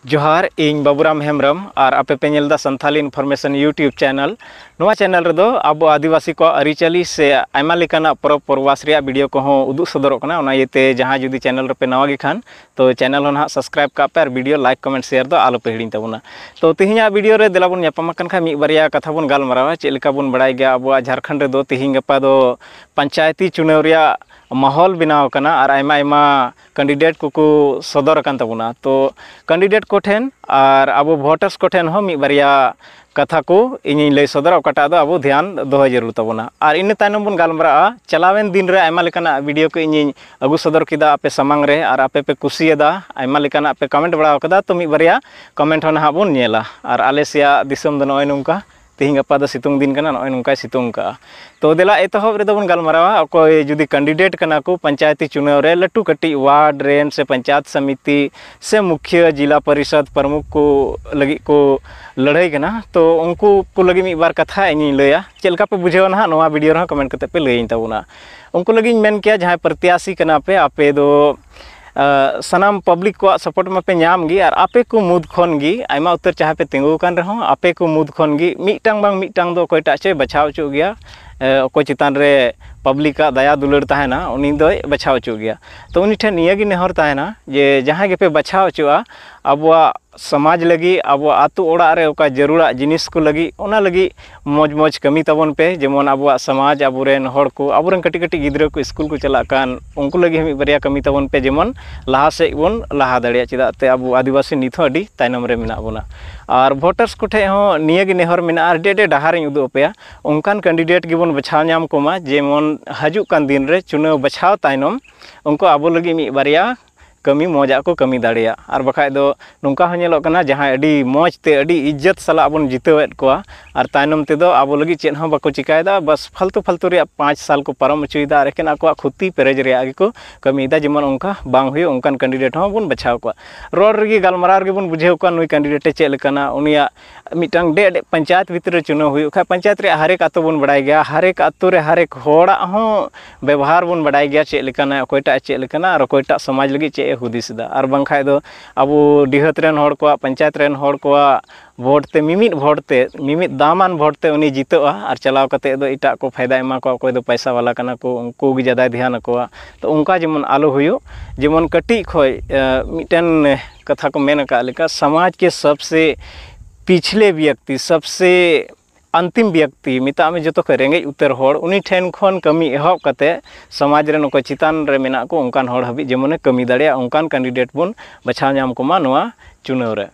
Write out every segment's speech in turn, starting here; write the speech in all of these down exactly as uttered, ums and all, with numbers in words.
ᱡᱚᱦᱟᱨ, ᱤᱧ ᱵᱟᱵᱩᱨᱟᱢ ᱦᱮᱢᱵᱨᱚᱢ ᱟᱨ ᱟᱯᱮ ᱯᱮ ᱧᱮᱞ ᱮᱫᱟ ᱥᱟᱱᱛᱷᱟᱞᱤ ᱤᱱᱯᱷᱚᱨᱢᱮᱥᱚᱱ YouTube ᱪᱮᱱᱮᱞ᱾ ᱱᱚᱣᱟ ᱪᱮᱱᱮᱞ ᱨᱮᱫᱚ ᱟᱵᱚ ᱟᱹᱫᱤᱵᱟᱹᱥᱤ ᱠᱚᱣᱟᱜ ᱟᱹᱨᱤᱪᱟᱹᱞᱤ ᱥᱮ ᱟᱭᱢᱟ ᱞᱮᱠᱟᱱᱟᱜ ᱯᱚᱨᱚᱵᱽ ᱯᱚᱨᱵᱟᱥ ᱨᱮᱭᱟᱜ ᱵᱷᱤᱰᱤᱭᱳ ᱠᱚᱦᱚᱸ ᱩᱫᱩᱜ ᱥᱚᱫᱚᱨᱚᱜ ᱠᱟᱱᱟ᱾ ᱚᱱᱟ ᱤᱭᱟᱹᱛᱮ ᱡᱟᱦᱟᱸᱭ ᱡᱩᱫᱤ ᱪᱮᱱᱮᱞ ᱨᱮᱯᱮ ᱱᱟᱣᱟ ᱜᱮ ᱠᱷᱟᱱ, ᱛᱚ ᱪᱮᱱᱮᱞ ᱦᱚᱸ ᱱᱟᱦᱟᱜ ᱥᱟᱵᱥᱠᱨᱟᱭᱤᱵ ᱠᱟᱜ ᱯᱮ ᱟᱨ ᱵᱷᱤᱰᱤᱭᱳ ᱞᱟᱭᱤᱠ, ᱠᱚᱢᱮᱱᱴ, ᱥᱮᱭᱟᱨ ᱫᱚ ᱟᱞᱚᱯᱮ ᱦᱤᱲᱤᱧ ᱛᱟᱵᱚᱱᱟ᱾ ᱛᱚ ᱛᱮᱦᱮᱧᱟᱜ ᱵᱷᱤᱰᱤᱭᱳ ᱨᱮ ᱫᱮᱞᱟ ᱵᱚᱱ ᱧᱟᱯᱟᱢ ᱟᱠᱟᱱ ᱠᱷᱟᱱ ᱢᱤᱫ ᱵᱟᱨᱭᱟ ᱠᱟᱛᱷᱟ ᱵᱚᱱ ᱜᱟᱞᱢᱟᱨᱟᱣᱟ᱾ ᱪᱮᱫ ᱞᱮᱠᱟ ᱵᱚᱱ ᱵᱟᱲᱟᱭ ᱜᱮᱭᱟ, ᱟᱵᱚᱣᱟᱜ ᱡᱷᱟᱲᱠᱷᱚᱸᱰ ᱨᱮᱫᱚ ᱛᱮᱦᱮᱧ ᱜᱟᱯᱟ ᱫᱚ ᱯᱚᱧᱪᱟᱭᱮᱛᱤ ᱪᱩᱱᱟᱹᱣ ᱨᱮᱭᱟᱜ ᱢᱟᱦᱚᱞ ᱵᱮᱱᱟᱣ ᱟᱠᱟᱱᱟ ᱟᱨ ᱟᱭᱢᱟ ᱟᱭᱢᱟ ᱠᱮᱱᱰᱤᱰᱮᱴ ᱠᱚᱠᱚ ᱥᱚᱫᱚᱨ ᱟᱠᱟᱱ ᱛᱟᱵᱚᱱᱟ᱾ ᱛᱚ ᱠᱮᱱᱰᱤᱰᱮᱴ ᱠᱚᱴᱷᱮᱱ ᱟᱨ ᱟᱵᱚ ᱵᱷᱳᱴᱟᱨᱥ ᱠᱚᱴᱷᱮᱱ ᱦᱚᱸ ᱢᱤᱫ ᱵᱟᱨᱭᱟ ᱠᱟᱛᱷᱟ ᱠᱚ ᱤᱧᱤᱧ ᱞᱟᱹᱭ ᱥᱚᱫᱚᱨᱟ, ᱚᱠᱟᱴᱟᱜ ᱫᱚ ᱟᱵᱚ ᱫᱷᱮᱭᱟᱱ ᱫᱚᱦᱚᱭ ᱡᱟᱹᱨᱩᱲ ᱛᱟᱵᱚᱱᱟ᱾ ᱟᱨ ᱤᱱᱟᱹ ᱛᱟᱭᱱᱚᱢ ᱵᱚᱱ ᱜᱟᱞᱢᱟᱨᱟᱜᱼᱟ᱾ ᱪᱟᱞᱟᱣᱮᱱ ᱫᱤᱱ ᱨᱮ ᱟᱭᱢᱟ ᱞᱮᱠᱟᱱᱟᱜ ᱵᱷᱤᱰᱤᱭᱳ ᱠᱚ ᱤᱧᱤᱧ ᱟᱹᱜᱩ ᱥᱚᱫᱚᱨ ᱠᱮᱫᱟ ᱟᱯᱮ ᱥᱟᱢᱟᱝ ᱨᱮ, ᱟᱨ ᱟᱯᱮ ᱯᱮ ᱠᱩᱥᱤᱭᱟᱫᱟ, ᱟᱭᱢᱟ ᱞᱮᱠᱟᱱᱟᱜ ᱯᱮ ᱠᱚᱢᱮᱱᱴ ᱵᱟᱲᱟ ᱟᱠᱟᱫᱟ᱾ ᱛᱚ ᱢᱤᱫ ᱵᱟᱨᱭᱟ ᱠᱚᱢᱮᱱᱴ ᱦᱚᱸ ᱱᱟᱦᱟᱜ ᱵᱚᱱ ᱧᱮᱞᱟ᱾ ᱟᱨ ᱟᱞᱮ ᱥᱮᱭᱟᱜ ᱫᱤᱥᱚᱢ ᱫᱚ ᱱᱚᱜᱼᱚᱭ ᱱᱚᱝᱠᱟ, ᱛᱮᱦᱮᱧ ᱜᱟᱯᱟ ᱫᱚ ᱥᱤᱛᱩᱝ ᱫᱤᱱ ᱠᱟᱱᱟ, ᱱᱚᱜᱼᱚᱭ ᱱᱚᱝᱠᱟᱭ ᱥᱤᱛᱩᱝ ᱠᱟᱜᱼᱟ᱾ ᱛᱚ ᱫᱮᱞᱟ ᱮᱛᱚᱦᱚᱵ ᱨᱮᱫᱚ ᱵᱚᱱ ᱜᱟᱞᱢᱟᱨᱟᱣᱟ, ᱚᱠᱚᱭ ᱡᱩᱫᱤ ᱠᱮᱱᱰᱤᱰᱮᱴ ᱠᱟᱱᱟ ᱠᱚ ᱯᱚᱧᱪᱟᱭᱮᱛᱤ ᱪᱩᱱᱟᱹᱣ ᱨᱮ, ᱞᱟᱹᱴᱩ ᱠᱟᱹᱴᱤᱡ ᱣᱟᱨᱰ ᱨᱮᱱ ᱥᱮ ᱯᱚᱧᱪᱟᱭᱮᱛ ᱥᱚᱢᱤᱛᱤ ᱥᱮ ᱢᱩᱠᱷᱤᱭᱟᱹ, ᱡᱤᱞᱟ ᱯᱚᱨᱤᱥᱚᱫᱽ ᱯᱨᱚᱢᱩᱠᱷ ᱠᱚ ᱞᱟᱹᱜᱤᱫ ᱠᱚ ᱞᱟᱹᱲᱦᱟᱹᱭ ᱠᱟᱱᱟ, ᱛᱚ ᱩᱱᱠᱩ ᱠᱚ ᱞᱟᱹᱜᱤᱫ ᱢᱤᱫ ᱵᱟᱨ ᱠᱟᱛᱷᱟ ᱤᱧᱤᱧ ᱞᱟᱹᱭᱟ᱾ ᱪᱮᱫ ᱞᱮᱠᱟ ᱯᱮ ᱵᱩᱡᱷᱟᱹᱣᱟ ᱱᱟᱦᱟᱜ, ᱱᱚᱣᱟ ᱵᱷᱤᱰᱤᱭᱳ ᱨᱮᱦᱚᱸ ᱠᱚᱢᱮᱱᱴ ᱠᱟᱛᱮ ᱯᱮ ᱞᱟᱹᱭᱟᱹᱧ ᱛᱟᱵᱚᱱᱟ᱾ ᱩᱱᱠᱩ ᱞᱟᱹᱜᱤᱫ ᱤᱧ ᱢᱮᱱ ᱠᱮᱭᱟ, ᱡᱟᱦᱟᱸᱭ ᱯᱨᱚᱛᱭᱟᱥᱤ ᱠᱟᱱᱟ ᱯᱮ, ᱟᱯᱮ ᱫᱚ ᱟᱸ, ᱥᱟᱱᱟᱢ ᱯᱟᱵᱽᱞᱤᱠ ᱠᱚᱣᱟᱜ ᱥᱟᱯᱳᱨᱴ ᱢᱟᱯᱮ ᱧᱟᱢ ᱜᱮ, ᱟᱨ ᱟᱯᱮ ᱠᱚ ᱢᱩᱫᱽ ᱠᱷᱚᱱ ᱜᱮ, ᱟᱭᱢᱟ ᱩᱛᱟᱹᱨ ᱡᱟᱦᱟᱸᱭ ᱯᱮ ᱛᱤᱸᱜᱩ ᱟᱠᱟᱱ ᱨᱮᱦᱚᱸ, ᱟᱯᱮ ᱠᱚ ᱢᱩᱫᱽ ᱠᱷᱚᱱ ᱜᱮ ᱢᱤᱫᱴᱟᱝ ᱵᱟᱝ ᱢᱤᱫᱴᱟᱝ ᱫᱚ ᱚᱠᱚᱭᱴᱟᱜ ᱪᱚᱭ ᱵᱟᱪᱷᱟᱣ ᱦᱚᱪᱚᱜ ᱜᱮᱭᱟ᱾ ᱮ, ᱚᱠᱚᱭ ᱪᱮᱛᱟᱱ ᱨᱮ ᱯᱟᱵᱽᱞᱤᱠᱟᱜ ᱫᱟᱭᱟ ᱫᱩᱞᱟᱹᱲ ᱛᱟᱦᱮᱱᱟ, ᱩᱱᱤ ᱫᱚᱭ ᱵᱟᱪᱷᱟᱣ ᱦᱚᱪᱚᱜ ᱜᱮᱭᱟ᱾ ᱛᱚ ᱩᱱᱤ ᱴᱷᱮᱱ ᱱᱤᱭᱟᱹ ᱜᱮ ᱱᱮᱦᱚᱨ ᱛᱟᱦᱮᱱᱟ ᱡᱮ ᱡᱟᱦᱟᱸᱭ ᱜᱮᱯᱮ ᱵᱟᱪᱷᱟᱣ ᱦᱚᱪᱚᱜᱼᱟ, ᱟᱵᱚᱣᱟᱜ ᱥᱚᱢᱟᱡᱽ ᱞᱟᱹᱜᱤᱫ, ᱟᱵᱚᱣᱟᱜ ᱟᱹᱛᱩ ᱚᱲᱟᱜ ᱨᱮ ᱚᱠᱟ ᱡᱟᱹᱨᱩᱲᱟᱜ ᱡᱤᱱᱤᱥ ᱠᱚ ᱞᱟᱹᱜᱤᱫ, ᱚᱱᱟ ᱞᱟᱹᱜᱤᱫ ᱢᱚᱡᱽ ᱢᱚᱡᱽ ᱠᱟᱹᱢᱤ ᱛᱟᱵᱚᱱ ᱯᱮ᱾ ᱡᱮᱢᱚᱱ ᱟᱵᱚᱣᱟᱜ ᱥᱚᱢᱟᱡᱽ, ᱟᱵᱚᱨᱮᱱ ᱦᱚᱲ ᱠᱚ, ᱟᱵᱚᱨᱮᱱ ᱠᱟᱹᱴᱤᱡ ᱠᱟᱹᱴᱤᱡ ᱜᱤᱫᱽᱨᱟᱹ ᱠᱚ ᱥᱠᱩᱞ ᱠᱚ ᱪᱟᱞᱟᱜ ᱠᱟᱱ, ᱩᱱᱠᱩ ᱞᱟᱹᱜᱤᱫ ᱦᱚᱸ ᱢᱤᱫ ᱵᱟᱨᱭᱟ ᱠᱟᱹᱢᱤ ᱛᱟᱵᱚᱱ ᱯᱮ, ᱡᱮᱢᱚᱱ ᱞᱟᱦᱟ ᱥᱮᱫ ᱵᱚᱱ ᱞᱟᱦᱟ ᱫᱟᱲᱮᱭᱟᱜ᱾ ᱪᱮᱫᱟᱜ ᱛᱮ ᱟᱵᱚ ᱟᱹᱫᱤᱵᱟᱹᱥᱤ ᱱᱤᱛ ᱦᱚᱸ ᱟᱹᱰᱤ ᱛᱟᱭᱱᱚᱢ ᱨᱮ ᱢᱮᱱᱟᱜ ᱵᱚᱱᱟ᱾ ᱟᱨ ᱵᱷᱳᱴᱟᱨᱥ ᱠᱚᱴᱷᱮᱱ ᱦᱚᱸ ᱱᱤᱭᱟᱹ ᱜᱮ ᱱᱮᱦᱚᱨ ᱢᱮᱱᱟᱜᱼᱟ, ᱟᱹᱰᱤ ᱟᱹᱰᱤ ᱰᱟᱦᱟᱨᱤᱧ ᱩᱫᱩᱜ ᱟᱯᱮᱭᱟ, ᱚᱱᱠᱟᱱ ᱠᱮᱱᱰᱤᱰᱮᱴ ᱜᱮᱵᱚᱱ ᱵᱟᱪᱷᱟᱣ ᱧᱟᱢ ᱠᱚᱢᱟ, ᱡᱮᱢᱚᱱ ᱦᱤᱡᱩᱜ ᱠᱟᱱ ᱫᱤᱱ ᱨᱮ ᱪᱩᱱᱟᱹᱣ ᱵᱟᱪᱷᱟᱣ ᱛᱟᱭᱱᱚᱢ ᱩᱱᱠᱩ ᱟᱵᱚ ᱞᱟᱹᱜᱤᱫ ᱢᱤᱫ ᱵᱟᱨᱭᱟ ᱠᱟᱹᱢᱤ ᱢᱚᱡᱽ ᱟᱜ ᱠᱚ ᱠᱟᱹᱢᱤ ᱫᱟᱲᱮᱭᱟᱜ᱾ ᱟᱨ ᱵᱟᱠᱷᱟᱡ ᱫᱚ ᱱᱚᱝᱠᱟ ᱦᱚᱸ ᱧᱮᱞᱚᱜ ᱠᱟᱱᱟ, ᱡᱟᱦᱟᱸᱭ ᱟᱹᱰᱤ ᱢᱚᱡᱽ ᱛᱮ, ᱟᱹᱰᱤ ᱤᱡᱽᱡᱚᱛ ᱥᱟᱞᱟᱜ ᱵᱚᱱ ᱡᱤᱛᱟᱹᱣᱮᱫ ᱠᱚᱣᱟ, ᱟᱨ ᱛᱟᱭᱱᱚᱢ ᱛᱮᱫᱚ ᱟᱵᱚ ᱞᱟᱹᱜᱤᱫ ᱪᱮᱫ ᱦᱚᱸ ᱵᱟᱠᱚ ᱪᱤᱠᱟᱭᱮᱫᱟ᱾ ᱵᱟᱥ ᱯᱷᱟᱞᱛᱩ ᱯᱷᱟᱞᱛᱩ ᱨᱮᱭᱟᱜ ᱯᱟᱸᱪ ᱥᱟᱞ ᱠᱚ ᱯᱟᱨᱚᱢ ᱦᱚᱪᱚᱭᱮᱫᱟ, ᱟᱨ ᱮᱠᱮᱱ ᱟᱠᱚᱣᱟᱜ ᱠᱷᱚᱛᱤ ᱯᱮᱨᱮᱡ ᱨᱮᱭᱟᱜ ᱜᱮᱠᱚ ᱠᱟᱹᱢᱤᱭᱮᱫᱟ᱾ ᱡᱮᱢᱚᱱ ᱚᱱᱠᱟ ᱵᱟᱝ ᱦᱩᱭᱩᱜ, ᱚᱱᱠᱟᱱ ᱠᱮᱱᱰᱤᱰᱮᱴ ᱦᱚᱸ ᱵᱚᱱ ᱵᱟᱪᱷᱟᱣ ᱠᱚᱣᱟ᱾ ᱨᱚᱲ ᱨᱮᱜᱮ, ᱜᱟᱞᱢᱟᱨᱟᱣ ᱨᱮᱜᱮ ᱵᱚᱱ ᱵᱩᱡᱷᱟᱹᱣ ᱠᱚᱣᱟ ᱱᱩᱭ ᱠᱮᱱᱰᱤᱰᱮᱴ ᱮ ᱪᱮᱫ ᱞᱮᱠᱟᱱᱟ, ᱩᱱᱤᱭᱟᱜ ᱢᱤᱫᱴᱟᱝ ᱰᱮ-, ᱰᱮ-, ᱯᱚᱧᱪᱟᱭᱮᱛ ᱵᱷᱤᱛᱨᱤ ᱨᱮ ᱪᱩᱱᱟᱹᱣ ᱦᱩᱭᱩᱜ ᱠᱷᱟᱡ, ᱯᱚᱧᱪᱟᱭᱮᱛ ᱨᱮᱭᱟᱜ ᱦᱟᱨᱮᱠ ᱟᱛᱳ ᱵᱚᱱ ᱵᱟᱲᱟᱭ ᱜᱮᱭᱟ, ᱦᱟᱨᱮᱠ ᱟᱛᱳ ᱨᱮ ᱦᱟᱨᱮᱠ ᱦᱚᱲᱟᱜ ᱦᱚᱸ ᱵᱮᱵᱚᱦᱟᱨ ᱵᱚᱱ ᱵᱟᱲᱟᱭ ᱜᱮᱭᱟ, ᱪᱮᱫ ᱞᱮᱠᱟᱱᱟ, ᱚᱠᱚᱭᱴᱟᱜ ᱪᱮᱫ ᱞᱮᱠᱟᱱᱟ ᱟᱨ ᱚᱠᱚᱭᱴᱟᱜ ᱥᱚᱢᱟᱡᱽ ᱞᱟᱹᱜᱤᱫ ᱪᱮᱫ ᱦᱩᱫᱤᱥ ᱮᱫᱟ᱾ ᱟᱨ ᱵᱟᱝᱠᱷᱟᱡ ᱫᱚ ᱟᱵᱚ ᱰᱤᱦᱟᱹᱛ ᱨᱮᱱ ᱦᱚᱲ ᱠᱚᱣᱟᱜ, ᱯᱚᱧᱪᱟᱭᱮᱛ ᱨᱮᱱ ᱦᱚᱲ ᱠᱚᱣᱟᱜ ᱵᱷᱳᱴ ᱛᱮ, ᱢᱤᱢᱤᱫ ᱵᱷᱳᱴ ᱛᱮ, ᱢᱤᱢᱤᱫ ᱫᱟᱢᱟᱱ ᱵᱷᱳᱴ ᱛᱮ ᱩᱱᱤ ᱡᱤᱛᱟᱹᱜᱼᱟ ᱟᱨ ᱪᱟᱞᱟᱣ ᱠᱟᱛᱮ ᱫᱚ ᱮᱴᱟᱜ ᱠᱚ ᱯᱷᱟᱭᱫᱟ ᱮᱢᱟ ᱠᱚᱣᱟ, ᱚᱠᱚᱭ ᱫᱚ ᱯᱚᱭᱥᱟ ᱵᱟᱞᱟ ᱠᱟᱱᱟ ᱠᱚ, ᱩᱱᱠᱩ ᱜᱮ ᱡᱟᱫᱟᱭ ᱫᱷᱮᱭᱟᱱ ᱟᱠᱚᱣᱟ᱾ ᱛᱚ ᱚᱱᱠᱟ ᱡᱮᱢᱚᱱ ᱟᱞᱚ ᱦᱩᱭᱩᱜ, ᱡᱮᱢᱚᱱ ᱠᱟᱹᱴᱤᱡ ᱠᱷᱚᱡ, ᱮ, ᱢᱤᱫᱴᱮᱱ ᱠᱟᱛᱷᱟ ᱠᱚ ᱢᱮᱱ ᱟᱠᱟᱫ ᱞᱮᱠᱟ, ᱥᱚᱢᱟᱡᱽ ᱠᱮ ᱥᱚᱵᱥᱮ ᱯᱤᱪᱷᱞᱮ ᱵᱮᱠᱛᱤ, ᱥᱚᱵᱥᱮ ᱟᱱᱛᱤᱢ ᱵᱮᱠᱛᱤ, ᱢᱮᱛᱟᱜ ᱢᱮ ᱡᱚᱛᱚ ᱠᱷᱚᱱ ᱨᱮᱸᱜᱮᱡ ᱩᱛᱟᱹᱨ ᱦᱚᱲ, ᱩᱱᱤ ᱴᱷᱮᱱ ᱠᱷᱚᱱ ᱠᱟᱹᱢᱤ ᱮᱦᱚᱵ ᱠᱟᱛᱮ ᱥᱚᱢᱟᱡᱽ ᱨᱮᱱ ᱚᱠᱚᱭ ᱪᱮᱛᱟᱱ ᱨᱮ ᱢᱮᱱᱟᱜ ᱠᱚ ᱚᱱᱠᱟᱱ ᱦᱚᱲ ᱦᱟᱹᱵᱤᱡ ᱡᱮᱢᱚᱱᱮ ᱠᱟᱹᱢᱤ ᱫᱟᱲᱮᱭᱟᱜ, ᱚᱱᱠᱟᱱ ᱠᱮᱱᱰᱤᱰᱮᱴ ᱵᱚᱱ ᱵᱟᱪᱷᱟᱣ ᱧᱟᱢ ᱠᱚᱢᱟ ᱱᱚᱣᱟ ᱪᱩᱱᱟᱹᱣ ᱨᱮ᱾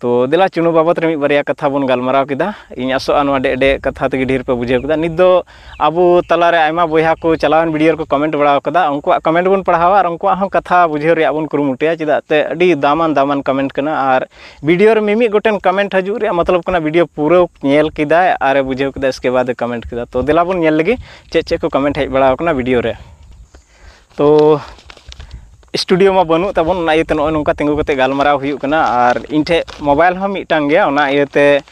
ᱛᱚ ᱫᱮᱞᱟ, ᱪᱩᱱᱟᱹᱣ ᱵᱟᱵᱚᱫ ᱨᱮ ᱢᱤᱫ ᱵᱟᱨᱭᱟ ᱠᱟᱛᱷᱟ ᱵᱚᱱ ᱜᱟᱞᱢᱟᱨᱟᱣ ᱠᱮᱫᱟ᱾ ᱤᱧ ᱟᱥᱚᱜᱼᱟ ᱱᱚᱣᱟ ᱰᱮ ᱰᱮ ᱠᱟᱛᱷᱟ ᱛᱮᱜᱮ ᱰᱷᱮᱨ ᱯᱮ ᱵᱩᱡᱷᱟᱹᱣ ᱠᱮᱫᱟ᱾ ᱱᱤᱛ ᱫᱚ ᱟᱵᱚ ᱛᱟᱞᱟᱨᱮ ᱟᱭᱢᱟ ᱵᱚᱭᱦᱟ ᱠᱚ ᱪᱟᱞᱟᱣᱮᱱ ᱵᱷᱤᱰᱤᱭᱳ ᱨᱮᱠᱚ ᱠᱚᱢᱮᱱᱴ ᱵᱟᱲᱟ ᱟᱠᱟᱫᱟ, ᱩᱱᱠᱩᱣᱟᱜ ᱠᱚᱢᱮᱱᱴ ᱵᱚᱱ ᱯᱟᱲᱦᱟᱣᱟ ᱟᱨ ᱩᱱᱠᱩᱣᱟᱜ ᱦᱚᱸ ᱠᱟᱛᱷᱟ ᱵᱩᱡᱷᱟᱹᱣ ᱨᱮᱭᱟᱜ ᱵᱚᱱ ᱠᱩᱨᱩᱢᱩᱴᱩᱭᱟ, ᱪᱮᱫᱟᱜ ᱛᱮ ᱟᱹᱰᱤ ᱫᱟᱢᱟᱱ ᱫᱟᱢᱟᱱ ᱠᱚᱢᱮᱱᱴ ᱠᱟᱱᱟ᱾ ᱟᱨ ᱵᱷᱤᱰᱤᱭᱳ ᱨᱮ ᱢᱤᱢᱤᱫ ᱜᱚᱴᱮᱱ ᱠᱚᱢᱮᱱᱴ ᱦᱤᱡᱩᱜ ᱨᱮᱭᱟᱜ ᱢᱚᱛᱞᱚᱵ ᱠᱟᱱᱟ ᱵᱷᱤᱰᱤᱭᱳ ᱯᱩᱨᱟᱹ ᱧᱮᱞ ᱠᱮᱫᱟᱭ ᱟᱨᱮ ᱵᱩᱡᱷᱟᱹᱣ ᱠᱮᱫᱟ, ᱤᱥᱠᱮ ᱵᱟᱫ ᱮ ᱠᱚᱢᱮᱱᱴ ᱠᱮᱫᱟ᱾ ᱛᱚ ᱫᱮᱞᱟ ᱵᱚᱱ ᱧᱮᱞ ᱞᱮᱜᱮ ᱪᱮᱫ ᱪᱮᱫ ᱠᱚ ᱠᱚᱢᱮᱱᱴ ᱦᱮᱡ ᱵᱟᱲᱟ ᱟᱠᱟᱱᱟ ᱵᱷᱤᱰᱤᱭᱳ ᱨᱮ᱾ ᱛᱚ ᱥᱴᱩᱰᱤᱭᱳ ᱢᱟ ᱵᱟᱹᱱᱩᱜ ᱛᱟᱵᱚᱱ, ᱚᱱᱟ ᱤᱭᱟᱹᱛᱮ ᱱᱚᱜᱼᱚᱭ ᱱᱚᱝᱠᱟ ᱛᱤᱸᱜᱩ ᱠᱟᱛᱮ ᱜᱟᱞᱢᱟᱨᱟᱣ ᱦᱩᱭᱩᱜ ᱠᱟᱱᱟ᱾ ᱟᱨ ᱤᱧ ᱴᱷᱮᱡ ᱢᱳᱵᱟᱭᱤᱞ ᱦᱚᱸ ᱢᱤᱫᱴᱟᱝ ᱜᱮᱭᱟ, ᱚᱱᱟ ᱤᱭᱟᱹᱛᱮ,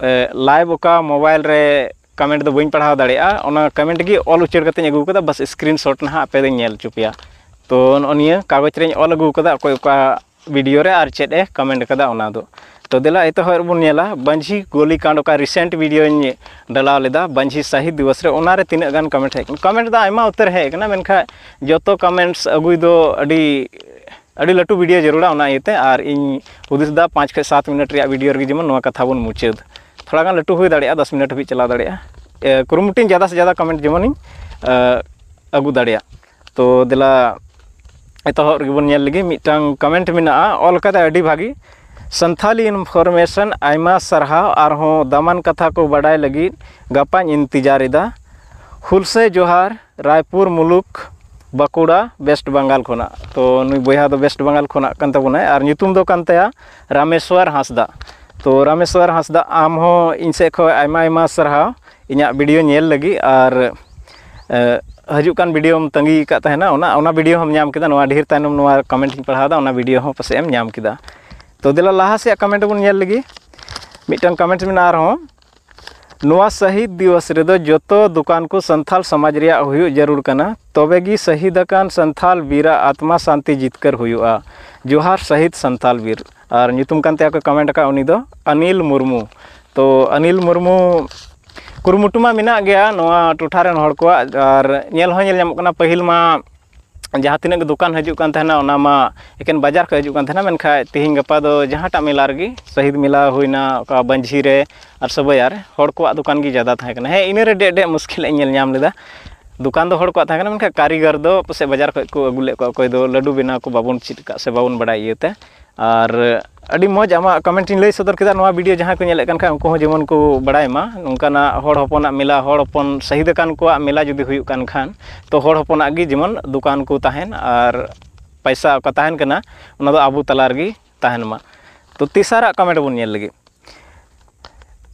ᱮ, ᱞᱟᱭᱤᱵᱷ ᱚᱠᱟ ᱢᱳᱵᱟᱭᱤᱞ ᱨᱮ ᱠᱚᱢᱮᱱᱴ ᱫᱚ ᱵᱟᱹᱧ ᱯᱟᱲᱦᱟᱣ ᱫᱟᱲᱮᱭᱟᱜᱼᱟ, ᱚᱱᱟ ᱠᱚᱢᱮᱱᱴ ᱜᱮ ᱚᱞ ᱩᱪᱟᱹᱲ ᱠᱟᱛᱮᱧ ᱟᱹᱜᱩ ᱠᱟᱫᱟ, ᱵᱟᱥ ᱥᱠᱨᱤᱱ ᱥᱚᱴ ᱱᱟᱦᱟᱜ ᱟᱯᱮ ᱫᱚᱧ ᱧᱮᱞ ᱦᱚᱪᱚ ᱯᱮᱭᱟ᱾ ᱛᱚ ᱱᱚᱜᱼᱚ ᱱᱤᱭᱟᱹ ᱠᱟᱜᱚᱡᱽ ᱨᱮᱧ ᱚᱞ ᱟᱹᱜᱩ ᱠᱟᱫᱟ, ᱚᱠᱚᱭ ᱚᱠᱟ ᱵᱷᱤᱰᱤᱭᱳ ᱨᱮ ᱟᱨ ᱪᱮᱫ ᱮ ᱠᱚᱢᱮᱱᱴ ᱠᱟᱫᱟ ᱚᱱᱟ ᱫᱚ᱾ ᱛᱚ ᱫᱮᱞᱟ ᱮᱛᱚᱦᱚᱵ ᱨᱮᱵᱚᱱ ᱧᱮᱞᱟ, ᱵᱟᱹᱧᱡᱷᱤ ᱜᱳᱞᱤ ᱠᱟᱱᱰ ᱚᱠᱟ ᱨᱤᱥᱮᱱᱴ ᱵᱷᱤᱰᱤᱭᱳᱧ ᱰᱟᱞᱟᱣ ᱞᱮᱫᱟ ᱵᱟᱹᱧᱡᱷᱤ ᱥᱟᱹᱦᱤᱫ ᱫᱤᱵᱚᱥ ᱨᱮ, ᱚᱱᱟᱨᱮ ᱛᱤᱱᱟᱹᱜ ᱜᱟᱱ ᱠᱚᱢᱮᱱᱴ ᱦᱮᱡ ᱠᱟᱱᱟ᱾ ᱠᱚᱢᱮᱱᱴ ᱫᱚ ᱟᱭᱢᱟ ᱩᱛᱟᱹᱨ ᱦᱮᱡ ᱠᱟᱱᱟ, ᱢᱮᱱᱠᱷᱟᱱ ᱡᱚᱛᱚ ᱠᱚᱢᱮᱱᱴᱥ ᱟᱹᱜᱩᱭ ᱫᱚ ᱟᱹᱰᱤ, ᱟᱹᱰᱤ ᱞᱟᱹᱴᱩ ᱵᱷᱤᱰᱤᱭᱳ ᱡᱟᱹᱨᱩᱲᱟ, ᱚᱱᱟ ᱤᱭᱟᱹᱛᱮ᱾ ᱟᱨ ᱤᱧ ᱦᱩᱫᱤᱥ ᱮᱫᱟ ᱯᱟᱸᱪ ᱠᱷᱚᱱ ᱥᱟᱛ ᱢᱤᱱᱤᱴ ᱨᱮᱭᱟᱜ ᱵᱷᱤᱰᱤᱭᱳ ᱨᱮᱜᱮ ᱡᱮᱢᱚᱱ ᱱᱚᱣᱟ ᱠᱟᱛᱷᱟ ᱵᱚᱱ ᱢᱩᱪᱟᱹᱫ᱾ ᱛᱷᱚᱲᱟ ᱜᱟᱱ ᱞᱟᱹᱴᱩ ᱦᱩᱭ ᱫᱟᱲᱮᱭᱟᱜᱼᱟ, ᱫᱚᱥ ᱢᱤᱱᱤᱴ ᱦᱟᱹᱵᱤᱡ ᱪᱟᱞᱟᱣ ᱫᱟᱲᱮᱭᱟᱜᱼᱟ᱾ ᱮ, ᱠᱩᱨᱩᱢᱩᱴᱩᱧ ᱡᱟᱫᱟ ᱥᱮ ᱡᱟᱫᱟ ᱠᱚᱢᱮᱱᱴ ᱡᱮᱢᱚᱱᱤᱧ, ᱮ, ᱟᱹᱜᱩ ᱫᱟᱲᱮᱭᱟᱜ᱾ ᱛᱚ ᱫᱮᱞᱟ ᱮᱛᱚᱦᱚᱵ ᱨᱮᱜᱮ ᱵᱚᱱ ᱧᱮᱞ ᱞᱮᱜᱮ, ᱢᱤᱫᱴᱟᱝ ᱠᱚᱢᱮᱱᱴ ᱢᱮᱱᱟᱜᱼᱟ, ᱚᱞ ᱠᱟᱫᱟᱭ ᱟᱹᱰᱤ ᱵᱷᱟᱹᱜᱤ, ᱥᱟᱱᱛᱷᱟᱞᱤ ᱤᱱᱯᱷᱚᱨᱢᱮᱥᱚᱱ ᱟᱭᱢᱟ ᱥᱟᱨᱦᱟᱣ, ᱟᱨᱦᱚᱸ ᱫᱟᱢᱟᱱ ᱠᱟᱛᱷᱟ ᱠᱚ ᱵᱟᱰᱟᱭ ᱞᱟᱹᱜᱤᱫ ᱜᱟᱯᱟᱧ ᱤᱱᱛᱮᱡᱟᱨ ᱮᱫᱟ᱾ ᱦᱩᱞᱥᱟᱹᱭ ᱡᱚᱦᱟᱨ, ᱨᱟᱭᱯᱩᱨ ᱢᱩᱞᱩᱠ, ᱵᱟᱸᱠᱩᱲᱟ, ᱣᱮᱥᱴ ᱵᱟᱝᱜᱟᱞ ᱠᱷᱚᱱᱟᱜ᱾ ᱛᱚ ᱱᱩᱭ ᱵᱚᱭᱦᱟ ᱫᱚ ᱣᱮᱥᱴ ᱵᱟᱝᱜᱟᱞ ᱠᱷᱚᱱᱟᱜ ᱠᱟᱱ ᱛᱟᱵᱚᱱᱟᱭ, ᱟᱨ ᱧᱩᱛᱩᱢ ᱫᱚ ᱠᱟᱱ ᱛᱟᱭᱟ ᱨᱟᱢᱮᱥᱣᱚᱨ ᱦᱟᱸᱥᱫᱟ᱾ ᱛᱚ ᱨᱟᱢᱮᱥᱣᱚᱨ ᱦᱟᱸᱥᱫᱟ, ᱟᱢ ᱦᱚᱸ ᱤᱧ ᱥᱮᱫ ᱠᱷᱚᱱ ᱟᱭᱢᱟ ᱟᱭᱢᱟ ᱥᱟᱨᱦᱟᱣ ᱤᱧᱟᱹᱜ ᱵᱷᱤᱰᱤᱭᱳ ᱧᱮᱞ ᱞᱟᱹᱜᱤᱫ, ᱟᱨ, ᱮ, ᱦᱤᱡᱩᱜ ᱠᱟᱱ ᱵᱷᱤᱰᱤᱭᱳᱢ ᱛᱟᱺᱜᱤ ᱟᱠᱟᱫ ᱛᱟᱦᱮᱱᱟ, ᱚᱱᱟ, ᱚᱱᱟ ᱵᱷᱤᱰᱤᱭᱳ ᱦᱚᱸᱢ ᱧᱟᱢ ᱠᱮᱫᱟ᱾ ᱱᱚᱣᱟ ᱰᱷᱮᱨ ᱛᱟᱭᱱᱚᱢ ᱱᱚᱣᱟ ᱠᱚᱢᱮᱱᱴ ᱤᱧ ᱯᱟᱲᱦᱟᱣ ᱮᱫᱟ, ᱚᱱᱟ ᱵᱷᱤᱰᱤᱭᱳ ᱦᱚᱸ ᱯᱟᱥᱮᱡ ᱮᱢ ᱧᱟᱢ ᱠᱮᱫᱟ᱾ ᱛᱚ ᱫᱮᱞᱟ ᱞᱟᱦᱟ ᱥᱮᱭᱟᱜ ᱠᱚᱢᱮᱱᱴ ᱵᱚᱱ ᱧᱮᱞ ᱞᱮᱜᱮ᱾ ᱢᱤᱫᱴᱟᱝ ᱠᱚᱢᱮᱱᱴ ᱢᱮᱱᱟᱜᱼᱟ ᱟᱨᱦᱚᱸ, ᱱᱚᱣᱟ ᱥᱟᱹᱦᱤᱫ ᱫᱤᱣᱚᱥ ᱨᱮᱫᱚ ᱡᱚᱛᱚ ᱫᱚᱠᱟᱱ ᱠᱚ ᱥᱟᱱᱛᱷᱟᱞ ᱥᱚᱢᱟᱡᱽ ᱨᱮᱭᱟᱜ ᱦᱩᱭᱩᱜ ᱡᱟᱹᱨᱩᱲ ᱠᱟᱱᱟ, ᱛᱚᱵᱮ ᱜᱮ ᱥᱟᱹᱦᱤᱫ ᱟᱠᱟᱱ ᱥᱟᱱᱛᱷᱟᱞ ᱵᱤᱨᱟᱜ ᱟᱛᱢᱟ ᱥᱟᱱᱛᱤ ᱡᱤᱛᱠᱟᱹᱨ ᱦᱩᱭᱩᱜᱼᱟ᱾ ᱡᱚᱦᱟᱨ ᱥᱟᱹᱦᱤᱫ ᱥᱟᱱᱛᱷᱟᱞ ᱵᱤᱨ᱾ ᱟᱨ ᱧᱩᱛᱩᱢ ᱠᱟᱱ ᱛᱟᱭᱟ ᱠᱚ ᱠᱚᱢᱮᱱᱴ ᱟᱠᱟᱫ, ᱩᱱᱤ ᱫᱚ ᱟᱱᱤᱞ ᱢᱩᱨᱢᱩ᱾ ᱛᱚ ᱟᱱᱤᱞ ᱢᱩᱨᱢᱩ, ᱠᱩᱨᱩᱢᱩᱴᱩ ᱢᱟ ᱢᱮᱱᱟᱜ ᱜᱮᱭᱟ ᱱᱚᱣᱟ ᱴᱚᱴᱷᱟ ᱨᱮᱱ ᱦᱚᱲ ᱠᱚᱣᱟᱜ, ᱟᱨ ᱧᱮᱞ ᱦᱚᱸ ᱧᱮᱞ ᱧᱟᱢᱚᱜ ᱠᱟᱱᱟ, ᱯᱟᱹᱦᱤᱞ ᱢᱟ ᱡᱟᱦᱟᱸ ᱛᱤᱱᱟᱹᱜ ᱜᱮ ᱫᱚᱠᱟᱱ ᱦᱤᱡᱩᱜ ᱠᱟᱱ ᱛᱟᱦᱮᱱᱟ, ᱚᱱᱟ ᱢᱟ ᱮᱠᱮᱱ ᱵᱟᱡᱟᱨ ᱠᱷᱚᱱ ᱦᱤᱡᱩᱜ ᱠᱟᱱ ᱛᱟᱦᱮᱱᱟ, ᱢᱮᱱᱠᱷᱟᱱ ᱛᱤᱦᱤᱧ ᱜᱟᱯᱟ ᱫᱚ ᱡᱟᱦᱟᱸᱴᱟᱜ ᱢᱮᱞᱟ ᱨᱮᱜᱮ, ᱥᱟᱹᱦᱤᱫ ᱢᱮᱞᱟ ᱦᱩᱭᱱᱟ, ᱚᱠᱟ ᱵᱟᱹᱧᱡᱷᱤ ᱨᱮ ᱟᱨ ᱥᱚᱵᱟᱭᱟ ᱨᱮ, ᱦᱚᱲ ᱠᱚᱣᱟᱜ ᱫᱚᱠᱟᱱ ᱜᱮ ᱡᱟᱫᱟ ᱛᱟᱦᱮᱸ ᱠᱟᱱᱟ᱾ ᱦᱮᱸ, ᱤᱱᱟᱹ ᱨᱮ ᱰᱮᱡ ᱰᱮᱡ ᱢᱩᱥᱠᱤᱞ ᱤᱧ ᱧᱮᱞ ᱧᱟᱢ ᱞᱮᱫᱟ, ᱫᱚᱠᱟᱱ ᱫᱚ ᱦᱚᱲ ᱠᱚᱣᱟᱜ ᱛᱟᱦᱮᱸ ᱠᱟᱱᱟ, ᱢᱮᱱᱠᱷᱟᱱ ᱠᱟᱹᱨᱤᱜᱚᱨ ᱫᱚ ᱯᱟᱥᱮᱡ ᱵᱟᱡᱟᱨ ᱠᱷᱚᱱ ᱠᱚ ᱟᱹᱜᱩ ᱞᱮᱫ ᱠᱚᱣᱟ, ᱚᱠᱚᱭ ᱫᱚ ᱞᱟᱹᱰᱩ ᱵᱮᱱᱟᱣ ᱠᱚ ᱵᱟᱵᱚᱱ ᱪᱮᱫ ᱟᱠᱟᱫ ᱥᱮ ᱵᱟᱵᱚᱱ ᱵᱟᱲᱟᱭ ᱤᱭᱟᱹᱛᱮ᱾ ᱟᱨ ᱟᱹᱰᱤ ᱢᱚᱡᱽ ᱟᱢᱟᱜ ᱠᱚᱢᱮᱱᱴ ᱤᱧ ᱞᱟᱹᱭ ᱥᱚᱫᱚᱨ ᱠᱮᱫᱟ᱾ ᱱᱚᱣᱟ ᱵᱷᱤᱰᱤᱭᱳ ᱡᱟᱦᱟᱸᱭ ᱠᱚ ᱧᱮᱞᱮᱫ ᱠᱟᱱ ᱠᱷᱟᱱ, ᱩᱱᱠᱩ ᱦᱚᱸ ᱡᱮᱢᱚᱱ ᱠᱚ ᱵᱟᱲᱟᱭ ᱢᱟ, ᱱᱚᱝᱠᱟᱱᱟᱜ ᱦᱚᱲ ᱦᱚᱯᱚᱱᱟᱜ ᱢᱮᱞᱟ, ᱦᱚᱲ ᱦᱚᱯᱚᱱ ᱥᱟᱹᱦᱤᱫ ᱟᱠᱟᱱ ᱠᱚᱣᱟᱜ ᱢᱮᱞᱟ ᱡᱩᱫᱤ ᱦᱩᱭᱩᱜ ᱠᱟᱱ ᱠᱷᱟᱱ, ᱛᱚ ᱦᱚᱲ ᱦᱚᱯᱚᱱᱟᱜ ᱜᱮ ᱡᱮᱢᱚᱱ ᱫᱚᱠᱟᱱ ᱠᱚ ᱛᱟᱦᱮᱱ ᱟᱨ ᱯᱟᱭᱥᱟ ᱚᱠᱟ ᱛᱟᱦᱮᱱ ᱠᱟᱱᱟ, ᱚᱱᱟ ᱫᱚ ᱟᱵᱚ ᱛᱟᱞᱟ ᱨᱮᱜᱮ ᱛᱟᱦᱮᱱ ᱢᱟ᱾ ᱛᱚ ᱛᱮᱥᱟᱨᱟᱜ ᱠᱚᱢᱮᱱᱴ ᱵᱚᱱ ᱧᱮᱞ ᱞᱮᱜᱮ᱾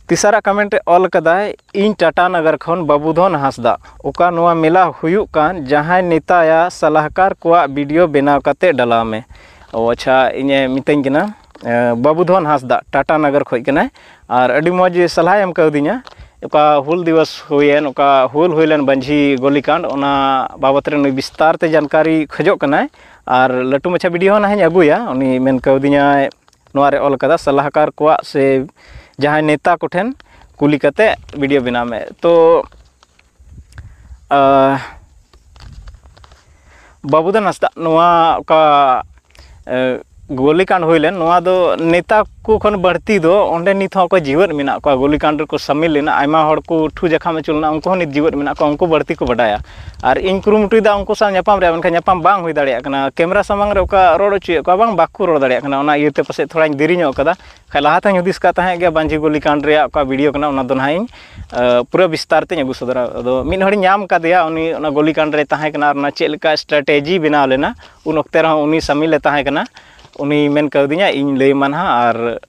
ᱛᱮᱥᱟᱨᱟᱜ ᱠᱚᱢᱮᱱᱴ ᱨᱮ ᱚᱞ ᱠᱟᱫᱟᱭ, "ᱤᱧ ᱴᱟᱴᱟ ᱱᱟᱜᱟᱨ ᱠᱷᱚᱱ ᱵᱟᱹᱵᱩᱫᱷᱚᱱ ᱦᱟᱸᱥᱫᱟ, ᱚᱠᱟ ᱱᱚᱣᱟ ᱢᱮᱞᱟ ᱦᱩᱭᱩᱜ ᱠᱟᱱ, ᱡᱟᱦᱟᱸᱭ ᱱᱮᱛᱟᱭᱟ ᱥᱟᱞᱟᱦᱠᱟᱨ ᱠᱚᱣᱟᱜ ᱵᱷᱤᱰᱤᱭᱳ ᱵᱮᱱᱟᱣ ᱠᱟᱛᱮ ᱰᱟᱞᱟᱣ ᱢᱮ᱾" ᱚ ᱟᱪᱪᱷᱟ, ᱤᱧᱮ ᱢᱤᱛᱟᱹᱧ ᱠᱟᱱᱟ, ᱮ, ᱵᱟᱹᱵᱩᱫᱷᱚᱱ ᱦᱟᱸᱥᱫᱟ, ᱴᱟᱴᱟ ᱱᱟᱜᱟᱨ ᱠᱷᱚᱡ ᱠᱟᱱᱟᱭ᱾ ᱟᱨ ᱟᱹᱰᱤ ᱢᱚᱡᱽ ᱥᱟᱞᱦᱟᱭ ᱮᱢ ᱠᱟᱣᱫᱤᱧᱟ᱾ ᱚᱠᱟ ᱦᱩᱞ ᱫᱤᱵᱚᱥ ᱦᱩᱭᱮᱱ, ᱚᱠᱟ ᱦᱩᱞ ᱦᱩᱭ ᱞᱮᱱ ᱵᱟᱹᱧᱡᱷᱤ ᱜᱳᱞᱤᱠᱟᱱᱰ, ᱚᱱᱟ ᱵᱟᱵᱚᱛ ᱨᱮ ᱱᱩᱭ ᱵᱤᱥᱛᱟᱨ ᱛᱮ ᱡᱟᱱᱠᱟᱨᱤ ᱠᱷᱚᱡᱚᱜ ᱠᱟᱱᱟᱭ᱾ ᱟᱨ ᱞᱟᱹᱴᱩ ᱢᱟᱪᱷᱟ ᱵᱷᱤᱰᱤᱭᱳ ᱦᱚᱸ ᱱᱟᱦᱟᱜ ᱤᱧ ᱟᱹᱜᱩᱭᱟ, ᱩᱱᱤ ᱢᱮᱱ ᱠᱟᱣᱫᱤᱧᱟᱭ, ᱱᱚᱣᱟ ᱨᱮ ᱚᱞ ᱠᱟᱫᱟ, ᱥᱟᱞᱟᱦᱠᱟᱨ ᱠᱚᱣᱟᱜ ᱥᱮ ᱡᱟᱦᱟᱸᱭ ᱱᱮᱛᱟ ᱠᱚᱴᱷᱮᱱ ᱠᱩᱞᱤ ᱠᱟᱛᱮ ᱵᱷᱤᱰᱤᱭᱳ ᱵᱮᱱᱟᱣ ᱢᱮ᱾ ᱛᱚ, ᱟᱦ, ᱵᱟᱹᱵᱩᱫᱷᱚᱱ ᱦᱟᱸᱥᱫᱟ, ᱱᱚᱣᱟ ᱚᱠᱟ, ᱮ, ᱜᱳᱞᱤᱠᱟᱱᱰ ᱦᱩᱭ ᱞᱮᱱ, ᱱᱚᱣᱟ ᱫᱚ ᱱᱮᱛᱟ ᱠᱚ ᱠᱷᱚᱱ ᱵᱟᱹᱲᱛᱤ ᱫᱚ ᱚᱸᱰᱮ ᱱᱤᱛ ᱦᱚᱸ ᱚᱠᱚᱭ ᱡᱤᱣᱮᱫ ᱢᱮᱱᱟᱜ ᱠᱚᱣᱟ, ᱜᱳᱞᱤᱠᱟᱱᱰ ᱨᱮᱠᱚ ᱥᱟᱹᱢᱤᱞ ᱞᱮᱱᱟ, ᱟᱭᱢᱟ ᱦᱚᱲ ᱠᱚ ᱴᱷᱩ ᱡᱟᱠᱷᱟᱢ ᱦᱚᱪᱚ ᱞᱮᱱᱟ, ᱩᱱᱠᱩ ᱦᱚᱸ ᱱᱤᱛ ᱡᱤᱣᱮᱫ ᱢᱮᱱᱟᱜ ᱠᱚᱣᱟ, ᱩᱱᱠᱩ ᱵᱟᱹᱲᱛᱤ ᱠᱚ ᱵᱟᱰᱟᱭᱟ᱾ ᱟᱨ ᱤᱧ ᱠᱩᱨᱩᱢᱩᱴᱩᱭᱮᱫᱟ ᱩᱱᱠᱩ ᱥᱟᱶ ᱧᱟᱯᱟᱢ ᱨᱮᱭᱟᱜ, ᱢᱮᱱᱠᱷᱟᱱ ᱧᱟᱯᱟᱢ ᱵᱟᱝ ᱦᱩᱭ ᱫᱟᱲᱮᱭᱟᱜ ᱠᱟᱱᱟ᱾ ᱠᱮᱢᱨᱟ ᱥᱟᱢᱟᱝ ᱨᱮ ᱚᱠᱟ ᱨᱚᱲ ᱦᱚᱪᱚᱭᱮᱫ ᱠᱚᱣᱟ, ᱵᱟᱝ, ᱵᱟᱠᱚ ᱨᱚᱲ ᱫᱟᱲᱮᱭᱟᱜ ᱠᱟᱱᱟ, ᱚᱱᱟ ᱤᱭᱟᱹᱛᱮ ᱯᱟᱥᱮᱡ ᱛᱷᱚᱲᱟᱧ ᱫᱮᱨᱤ ᱧᱚᱜ ᱠᱟᱫᱟ᱾ ᱠᱷᱟᱡ ᱞᱟᱦᱟ ᱛᱮᱦᱚᱧ ᱦᱩᱫᱤᱥ ᱠᱟᱜ ᱛᱟᱦᱮᱸᱫ ᱜᱮ ᱵᱟᱹᱧᱡᱷᱤ ᱜᱳᱞᱤᱠᱟᱱᱰ ᱨᱮᱭᱟᱜ ᱚᱠᱟ ᱵᱷᱤᱰᱤᱭᱳ ᱠᱟᱱᱟ, ᱚᱱᱟ ᱫᱚ ᱱᱟᱦᱟᱜ ᱤᱧ, ᱮ, ᱯᱩᱨᱟᱹ ᱵᱤᱥᱛᱟᱨ ᱛᱮᱧ ᱟᱹᱜᱩ ᱥᱚᱫᱚᱨᱟ᱾ ᱟᱫᱚ ᱢᱤᱫ ᱦᱚᱲᱤᱧ ᱧᱟᱢ ᱠᱟᱫᱮᱭᱟ, ᱩᱱᱤ ᱚᱱᱟ ᱜᱳᱞᱤᱠᱟᱱᱰ ᱨᱮᱭ ᱛᱟᱦᱮᱸ ᱠᱟᱱᱟ ᱟᱨ ᱚᱱᱟ ᱪᱮᱫ ᱞᱮᱠᱟ ᱥᱴᱨᱟᱴᱮᱡᱤ ᱵᱮᱱᱟᱣ ᱞᱮᱱᱟ, ᱩᱱ ᱚᱠᱛᱮ ᱨᱮᱦᱚᱸ ᱩᱱᱤ ᱥᱟᱢᱤᱞ ᱮ ᱛᱟᱦᱮᱸ ᱠᱟᱱᱟ᱾ ᱩᱱᱤ ᱢᱮᱱ ᱠᱟᱣᱫᱤᱧᱟ, ᱤᱧ ᱞᱟᱹᱭ ᱟᱢᱟ ᱱᱟᱦᱟᱜ, ᱟᱨ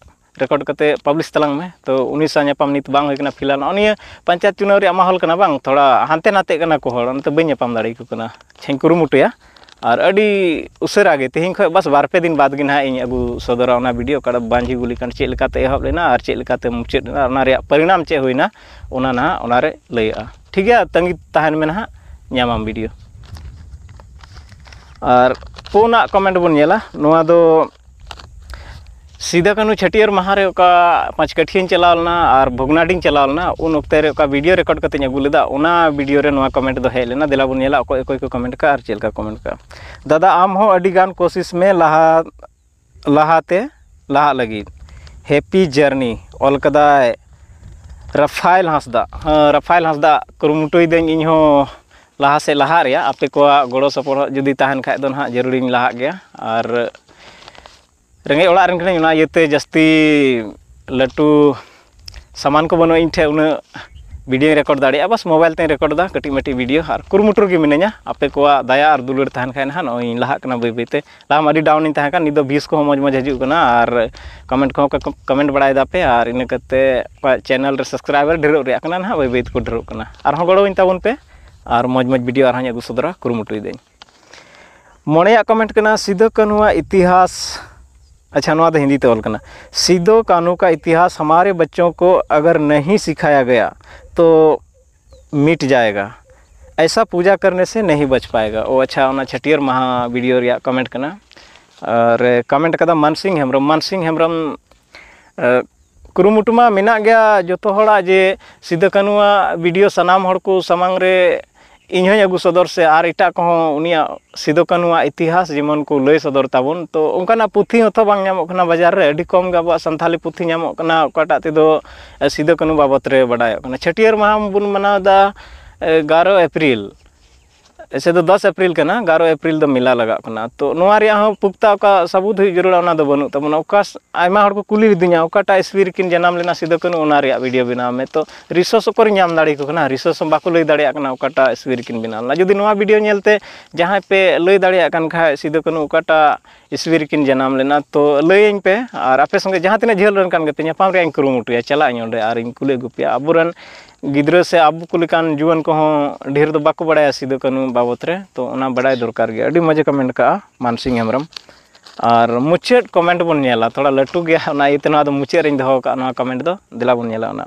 ᱨᱮᱠᱚᱨᱰ ᱠᱟᱛᱮ ᱯᱟᱵᱽᱞᱤᱥ ᱛᱟᱞᱟᱝ ᱢᱮ᱾ ᱛᱚ ᱩᱱᱤ ᱥᱟᱶ ᱧᱟᱯᱟᱢ ᱱᱤᱛ ᱵᱟᱝ ᱦᱩᱭ ᱠᱟᱱᱟ ᱯᱷᱤᱞᱦᱟᱞ᱾ ᱱᱚᱜᱼᱚ ᱱᱤᱭᱟᱹ ᱯᱚᱧᱪᱟᱭᱮᱛ ᱪᱩᱱᱟᱣ ᱨᱮᱭᱟᱜ ᱢᱟᱦᱚᱞ ᱠᱟᱱᱟ ᱵᱟᱝ, ᱛᱷᱚᱲᱟ ᱦᱟᱱᱛᱮ ᱱᱟᱛᱮᱜ ᱠᱟᱱᱟ ᱠᱚ ᱦᱚᱲ, ᱚᱱᱟᱛᱮ ᱵᱟᱹᱧ ᱧᱟᱯᱟᱢ ᱫᱟᱲᱮᱭᱟᱠᱚ ᱠᱟᱱᱟ᱾ ᱟᱪᱪᱷᱟᱧ ᱠᱩᱨᱩᱢᱩᱴᱩᱭᱟ᱾ ᱟᱨ ᱟᱹᱰᱤ ᱩᱥᱟᱹᱨᱟ ᱜᱮ, ᱛᱮᱦᱮᱧ ᱠᱷᱚᱱ ᱵᱟᱥ ᱵᱟᱨ ᱯᱮ ᱫᱤᱱ ᱵᱟᱫᱽ ᱜᱮ ᱱᱟᱦᱟᱜ ᱤᱧ ᱟᱹᱜᱩ ᱥᱚᱫᱚᱨᱟ ᱚᱱᱟ ᱵᱷᱤᱰᱤᱭᱳ, ᱚᱠᱟᱴᱟᱜ ᱵᱟᱹᱧᱡᱷᱤ ᱜᱩᱞᱤ ᱠᱟᱱᱰ ᱪᱮᱫ ᱞᱮᱠᱟᱛᱮ ᱮᱦᱚᱵ ᱞᱮᱱᱟ ᱟᱨ ᱪᱮᱫ ᱞᱮᱠᱟᱛᱮ ᱢᱩᱪᱟᱹᱫ ᱮᱱᱟ, ᱚᱱᱟ ᱨᱮᱭᱟᱜ ᱯᱚᱨᱤᱱᱟᱢ ᱪᱮᱫ ᱦᱩᱭᱱᱟ, ᱚᱱᱟ ᱱᱟᱦᱟᱜ ᱚᱱᱟᱨᱮ ᱞᱟᱹᱭᱟᱹᱜᱼᱟ᱾ ᱴᱷᱤᱠ ᱜᱮᱭᱟ, ᱛᱟᱺᱜᱤ ᱛᱟᱦᱮᱱ ᱢᱮ ᱱᱟᱦᱟᱜ, ᱧᱟᱢᱟᱢ ᱵᱷᱤᱰᱤᱭᱳ᱾ ᱟᱨ ᱯᱩᱱᱟᱜ ᱠᱚᱢᱮᱱᱴ ᱵᱚᱱ ᱧᱮᱞᱟ᱾ ᱱᱚᱣᱟ ᱫᱚ ᱥᱤᱫᱟᱹ ᱠᱟᱹᱱᱦᱩ ᱪᱷᱟᱹᱴᱭᱟᱹᱨ ᱢᱟᱦᱟ ᱨᱮ ᱚᱠᱟ ᱯᱟᱸᱪᱠᱟᱹᱴᱷᱤᱭᱟᱹᱧ ᱪᱟᱞᱟᱣ ᱞᱮᱱᱟ ᱟᱨ ᱵᱷᱚᱜᱽᱱᱟᱰᱤᱧ ᱪᱟᱞᱟᱣ ᱞᱮᱱᱟ, ᱩᱱ ᱚᱠᱛᱮ ᱨᱮ ᱚᱠᱟ ᱵᱷᱤᱰᱤᱭᱳ ᱨᱮᱠᱚᱨᱰ ᱠᱟᱛᱮᱧ ᱟᱹᱜᱩ ᱞᱮᱫᱟ, ᱚᱱᱟ ᱵᱷᱤᱰᱤᱭᱳ ᱨᱮ ᱱᱚᱣᱟ ᱠᱚᱢᱮᱱᱴ ᱫᱚ ᱦᱮᱡ ᱞᱮᱱᱟ᱾ ᱫᱮᱞᱟ ᱵᱚᱱ ᱧᱮᱞᱟ ᱚᱠᱚᱭ ᱚᱠᱚᱭ ᱠᱚ ᱠᱚᱢᱮᱱᱴ ᱠᱟᱜᱼᱟ ᱟᱨ ᱪᱮᱫ ᱞᱮᱠᱟ ᱠᱚᱢᱮᱱᱴ ᱠᱟᱜᱼᱟ᱾ ᱫᱟᱫᱟ, ᱟᱢ ᱦᱚᱸ ᱟᱹᱰᱤ ᱜᱟᱱ ᱠᱳᱥᱤᱥ ᱢᱮ ᱞᱟᱦᱟ, ᱞᱟᱦᱟᱛᱮ ᱞᱟᱦᱟᱜ ᱞᱟᱹᱜᱤᱫ᱾ ᱦᱮᱯᱤ ᱡᱟᱨᱱᱤ ᱚᱞ ᱠᱟᱫᱟᱭ ᱨᱟᱯᱷᱟᱭᱮᱞ ᱦᱟᱸᱥᱫᱟ᱾ ᱦᱮᱸ, ᱨᱟᱯᱷᱟᱭᱮᱞ ᱦᱟᱸᱥᱫᱟ, ᱠᱩᱨᱩᱢᱩᱴᱩᱭᱮᱫᱟᱹᱧ ᱤᱧ ᱦᱚᱸ ᱞᱟᱦᱟ ᱥᱮᱫ ᱞᱟᱦᱟᱜ ᱨᱮᱭᱟᱜ᱾ ᱟᱯᱮ ᱠᱚᱣᱟᱜ ᱜᱚᱲᱚ ᱥᱚᱯᱚᱦᱚᱫ ᱡᱩᱫᱤ ᱛᱟᱦᱮᱱ ᱠᱷᱟᱡ ᱫᱚ ᱱᱟᱦᱟᱜ ᱡᱟᱹᱨᱩᱲᱤᱧ ᱞᱟᱦᱟᱜ ᱜᱮᱭᱟ᱾ ᱟᱨ ᱨᱮᱸᱜᱮᱡ ᱚᱲᱟᱜ ᱨᱮᱱ ᱠᱟᱹᱱᱟᱹᱧ, ᱚᱱᱟ ᱤᱭᱟᱹᱛᱮ ᱡᱟᱹᱥᱛᱤ ᱞᱟᱹᱴᱩ ᱥᱟᱢᱟᱱ ᱠᱚ ᱵᱟᱹᱱᱩᱜᱼᱟ ᱤᱧ ᱴᱷᱮᱱ ᱩᱱᱟᱹᱜ ᱵᱷᱤᱰᱤᱭᱳᱧ ᱨᱮᱠᱚᱨᱰ ᱫᱟᱲᱮᱭᱟᱜᱼᱟ᱾ ᱵᱟᱥ ᱢᱳᱵᱟᱭᱤᱞ ᱛᱮᱧ ᱨᱮᱠᱚᱨᱰ ᱮᱫᱟ ᱠᱟᱹᱴᱤᱡ ᱢᱟᱹᱴᱤᱡ ᱵᱷᱤᱰᱤᱭᱳ, ᱟᱨ ᱠᱩᱨᱩᱢᱩᱴᱩ ᱨᱮᱜᱮ ᱢᱤᱱᱟᱹᱧᱟ᱾ ᱟᱯᱮ ᱠᱚᱣᱟᱜ ᱫᱟᱭᱟ ᱟᱨ ᱫᱩᱞᱟᱹᱲ ᱛᱟᱦᱮᱱ ᱠᱷᱟᱡ ᱱᱟᱦᱟᱜ ᱱᱚᱜᱼᱚᱭ ᱤᱧ ᱞᱟᱦᱟᱜ ᱠᱟᱱᱟ ᱵᱟᱹᱭ ᱵᱟᱹᱭ ᱛᱮ᱾ ᱞᱟᱦᱟ ᱢᱟ ᱟᱹᱰᱤ ᱰᱟᱣᱩᱱ ᱤᱧ ᱛᱟᱦᱮᱸ ᱠᱟᱱ, ᱱᱤᱛ ᱫᱚ ᱵᱷᱤᱭᱩᱥ ᱠᱚᱦᱚᱸ ᱢᱚᱡᱽ ᱢᱚᱡᱽ ᱦᱤᱡᱩᱜ ᱠᱟᱱᱟ, ᱟᱨ ᱠᱚᱢᱮᱱᱴ ᱠᱚᱦᱚᱸ ᱠᱚ ᱠᱚᱢᱮᱱᱴ ᱵᱟᱲᱟᱭ ᱫᱟᱯᱮ, ᱟᱨ ᱤᱱᱟᱹ ᱠᱟᱛᱮ ᱚᱠᱟ ᱪᱮᱱᱮᱞ ᱨᱮ ᱥᱟᱵᱥᱠᱨᱟᱭᱵᱟᱨ ᱰᱷᱮᱨᱚᱜ ᱨᱮᱭᱟᱜ ᱠᱟᱱᱟ ᱱᱟᱦᱟᱜ, ᱵᱟᱹᱭ ᱵᱟᱹᱭ ᱛᱮᱠᱚ ᱰᱷᱮᱨᱚᱜ ᱠᱟᱱᱟ᱾ ᱟᱨᱦᱚᱸ ᱜᱚᱲᱚᱣᱟᱹᱧ ᱛᱟᱵᱚᱱ ᱯᱮ, ᱟᱨ ᱢᱚᱡᱽ ᱢᱚᱡᱽ ᱵᱷᱤᱰᱤᱭᱳ ᱟᱨᱦᱚᱸᱧ ᱟᱹᱜᱩ ᱥᱚᱫᱚᱨᱟ, ᱠᱩᱨᱩᱢᱩᱴᱩᱭᱮᱫᱟᱹᱧ᱾ ᱢᱚᱬᱮᱭᱟᱜ ᱠᱚᱢᱮᱱᱴ ᱠᱟᱱᱟ, ᱥᱤᱫᱩ ᱠᱟᱹᱱᱦᱩᱣᱟᱜ ᱤᱛᱤᱦᱟᱥ, ᱟᱪᱪᱷᱟ, ᱱᱚᱣᱟ ᱫᱚ ᱦᱤᱱᱫᱤ ᱛᱮ ᱚᱞ ᱠᱟᱱᱟ, ᱥᱤᱫᱩ ᱠᱟᱹᱱᱦᱩ ᱠᱟ ᱤᱛᱤᱦᱟᱥ ᱦᱟᱢᱟᱨᱮ ᱵᱚᱪᱪᱚ ᱠᱚ ᱟᱜᱟᱨ ᱱᱟᱦᱤ ᱥᱤᱠᱷᱟᱭᱟ ᱜᱟᱭᱟ ᱛᱚ ᱢᱤᱴ ᱡᱟᱭᱮᱜᱟ, ᱮᱭᱥᱟ ᱯᱩᱡᱟ ᱠᱟᱨᱱᱮ ᱥᱮ ᱱᱟᱦᱤ ᱵᱟᱪ ᱯᱟᱭᱮᱜᱟ᱾ ᱚ ᱟᱪᱪᱷᱟ, ᱚᱱᱟ ᱪᱷᱟᱹᱴᱭᱟᱹᱨ ᱢᱟᱦᱟ ᱵᱷᱤᱰᱤᱭᱳ ᱨᱮᱭᱟᱜ ᱠᱚᱢᱮᱱᱴ ᱠᱟᱱᱟ᱾ ᱟᱨ ᱠᱚᱢᱮᱱᱴ ᱠᱟᱫᱟ ᱢᱟᱱᱥᱤᱝ ᱦᱮᱢᱵᱨᱚᱢ᱾ ᱢᱟᱱᱥᱤᱝ ᱦᱮᱢᱵᱨᱚᱢ, ᱮ, ᱠᱩᱨᱩᱢᱩᱴᱩ ᱢᱟ ᱢᱮᱱᱟᱜ ᱜᱮᱭᱟ ᱡᱚᱛᱚ ᱦᱚᱲᱟᱜ ᱡᱮ ᱥᱤᱫᱩ ᱠᱟᱹᱱᱦᱩᱣᱟᱜ ᱵᱷᱤᱰᱤᱭᱳ ᱥᱟᱱᱟᱢ ᱦᱚᱲ ᱠᱚ ᱥᱟᱢᱟᱝ ᱨᱮ ᱤᱧ ᱦᱚᱸᱧ ᱟᱹᱜᱩ ᱥᱚᱫᱚᱨ ᱥᱮ ᱟᱨ ᱮᱴᱟᱜ ᱠᱚᱦᱚᱸ ᱩᱱᱤᱭᱟᱜ ᱥᱤᱫᱩ ᱠᱟᱹᱱᱦᱩᱣᱟᱜ ᱤᱛᱤᱦᱟᱥ ᱡᱮᱢᱚᱱ ᱠᱚ ᱞᱟᱹᱭ ᱥᱚᱫᱚᱨ ᱛᱟᱵᱚᱱ᱾ ᱛᱚ ᱚᱱᱠᱟᱱᱟᱜ ᱯᱩᱛᱷᱤ ᱦᱚᱸᱛᱚ ᱵᱟᱝ ᱧᱟᱢᱚᱜ ᱠᱟᱱᱟ ᱵᱟᱡᱟᱨ ᱨᱮ, ᱟᱹᱰᱤ ᱠᱚᱢ ᱜᱮ ᱟᱵᱚᱣᱟᱜ ᱥᱟᱱᱛᱷᱟᱞᱤ ᱯᱩᱛᱷᱤ ᱧᱟᱢᱚᱜ ᱠᱟᱱᱟ ᱚᱠᱟᱴᱟᱜ ᱛᱮᱫᱚ, ᱮ, ᱥᱤᱫᱩ ᱠᱟᱹᱱᱦᱩ ᱵᱟᱵᱚᱛ ᱨᱮ ᱵᱟᱰᱟᱭᱚᱜ ᱠᱟᱱᱟ᱾ ᱪᱷᱟᱹᱴᱭᱟᱹᱨ ᱢᱟᱦᱟ ᱵᱚᱱ ᱢᱟᱱᱟᱣ ᱮᱫᱟ, ᱮ, ᱮᱜᱟᱨᱚ ᱮᱯᱨᱤᱞ, ᱥᱮ ᱫᱚ ᱫᱚᱥ ᱮᱯᱨᱤᱞ ᱠᱟᱱᱟ, ᱮᱜᱟᱨᱚ ᱮᱯᱨᱤᱞ ᱫᱚ ᱢᱮᱞᱟ ᱞᱟᱜᱟᱜ ᱠᱟᱱᱟ᱾ ᱛᱚ ᱱᱚᱣᱟ ᱨᱮᱭᱟᱜ ᱦᱚᱸ ᱯᱩᱠᱛᱟ ᱚᱠᱟ ᱥᱟᱹᱵᱩᱫ ᱦᱩᱭᱩᱜ ᱡᱟᱹᱨᱩᱲᱟ, ᱚᱱᱟ ᱫᱚ ᱵᱟᱹᱱᱩᱜ ᱛᱟᱵᱚᱱᱟ᱾ ᱚᱠᱟ ᱥ-, ᱟᱭᱢᱟ ᱦᱚᱲ ᱠᱚ ᱠᱩᱞᱤ ᱞᱤᱫᱤᱧᱟ, "ᱚᱠᱟᱴᱟᱜ ᱤᱥᱣᱤ ᱨᱮᱠᱤᱱ ᱡᱟᱱᱟᱢ ᱞᱮᱱᱟ ᱥᱤᱫᱩ ᱠᱟᱹᱱᱦᱩ, ᱚᱱᱟ ᱨᱮᱭᱟᱜ ᱵᱷᱤᱰᱤᱭᱳ ᱵᱮᱱᱟᱣ ᱢᱮ?" ᱛᱚ ᱨᱤᱥᱳᱨᱥ ᱚᱠᱚᱨᱤᱧ ᱧᱟᱢ ᱫᱟᱲᱮ ᱟᱠᱚ ᱠᱟᱱᱟ? ᱨᱤᱥᱳᱨᱥ ᱦᱚᱸ ᱵᱟᱠᱚ ᱞᱟᱹᱭ ᱫᱟᱲᱮᱭᱟᱜ ᱠᱟᱱᱟ ᱚᱠᱟᱴᱟᱜ ᱤᱥᱣᱤ ᱨᱮᱠᱤᱱ ᱵᱮᱱᱟᱣ ᱞᱮᱱᱟ᱾ ᱡᱩᱫᱤ ᱱᱚᱣᱟ ᱵᱷᱤᱰᱤᱭᱳ ᱧᱮᱞᱛᱮ ᱡᱟᱦᱟᱸᱭ ᱯᱮ ᱞᱟᱹᱭ ᱫᱟᱲᱮᱭᱟᱜ ᱠᱟᱱ ᱠᱷᱟᱡ ᱥᱤᱫᱩ ᱠᱟᱹᱱᱦᱩ ᱚᱠᱟᱴᱟᱜ ᱤᱥᱣᱤ ᱨᱮᱠᱤᱱ ᱡᱟᱱᱟᱢ ᱞᱮᱱᱟ, ᱛᱚ ᱞᱟᱹᱭᱟᱹᱧ ᱯᱮ᱾ ᱟᱨ ᱟᱯᱮ ᱥᱚᱸᱜᱮ ᱡᱟᱦᱟᱸ ᱛᱤᱱᱟᱹᱜ ᱡᱷᱟᱹᱞ ᱨᱮᱱ ᱠᱟᱱ ᱜᱮᱯᱮ, ᱧᱟᱯᱟᱢ ᱨᱮᱭᱟᱜ ᱤᱧ ᱠᱩᱨᱩᱢᱩᱴᱩᱭᱟ, ᱪᱟᱞᱟᱜ ᱟᱹᱧ ᱚᱸᱰᱮ ᱟᱨᱤᱧ ᱠᱩᱞᱤ ᱟᱹᱜᱩ ᱯᱮᱭᱟ᱾ ᱟᱵᱚᱨᱮᱱ ᱜᱤᱫᱽᱨᱟᱹ ᱥᱮ ᱟᱵᱚ ᱠᱚ ᱞᱮᱠᱟᱱ ᱡᱩᱣᱟᱹᱱ ᱠᱚᱦᱚᱸ ᱰᱷᱮᱨ ᱫᱚ ᱵᱟᱠᱚ ᱵᱟᱲᱟᱭᱟ ᱥᱤᱫᱩ ᱠᱟᱹᱱᱦᱩ ᱵᱟᱵᱚᱛ ᱨᱮ, ᱛᱚ ᱚᱱᱟ ᱵᱟᱲᱟᱭ ᱫᱚᱨᱠᱟᱨ ᱜᱮ᱾ ᱟᱹᱰᱤ ᱢᱚᱡᱽ ᱮ ᱠᱚᱢᱮᱱᱴ ᱠᱟᱜᱼᱟ ᱢᱟᱱᱥᱤᱝ ᱦᱮᱢᱵᱨᱚᱢ᱾ ᱟᱨ ᱢᱩᱪᱟᱹᱫ ᱠᱚᱢᱮᱱᱴ ᱵᱚᱱ ᱧᱮᱞᱟ, ᱛᱷᱚᱲᱟ ᱞᱟᱹᱴᱩ ᱜᱮᱭᱟ, ᱚᱱᱟ ᱤᱭᱟᱹᱛᱮ ᱱᱚᱣᱟ ᱫᱚ ᱢᱩᱪᱟᱹᱫ ᱨᱮᱧ ᱫᱚᱦᱚ ᱠᱟᱜᱼᱟ ᱱᱚᱣᱟ ᱠᱚᱢᱮᱱᱴ ᱫᱚ᱾ ᱫᱮᱞᱟ ᱵᱚᱱ ᱧᱮᱞᱟ ᱚᱱᱟ᱾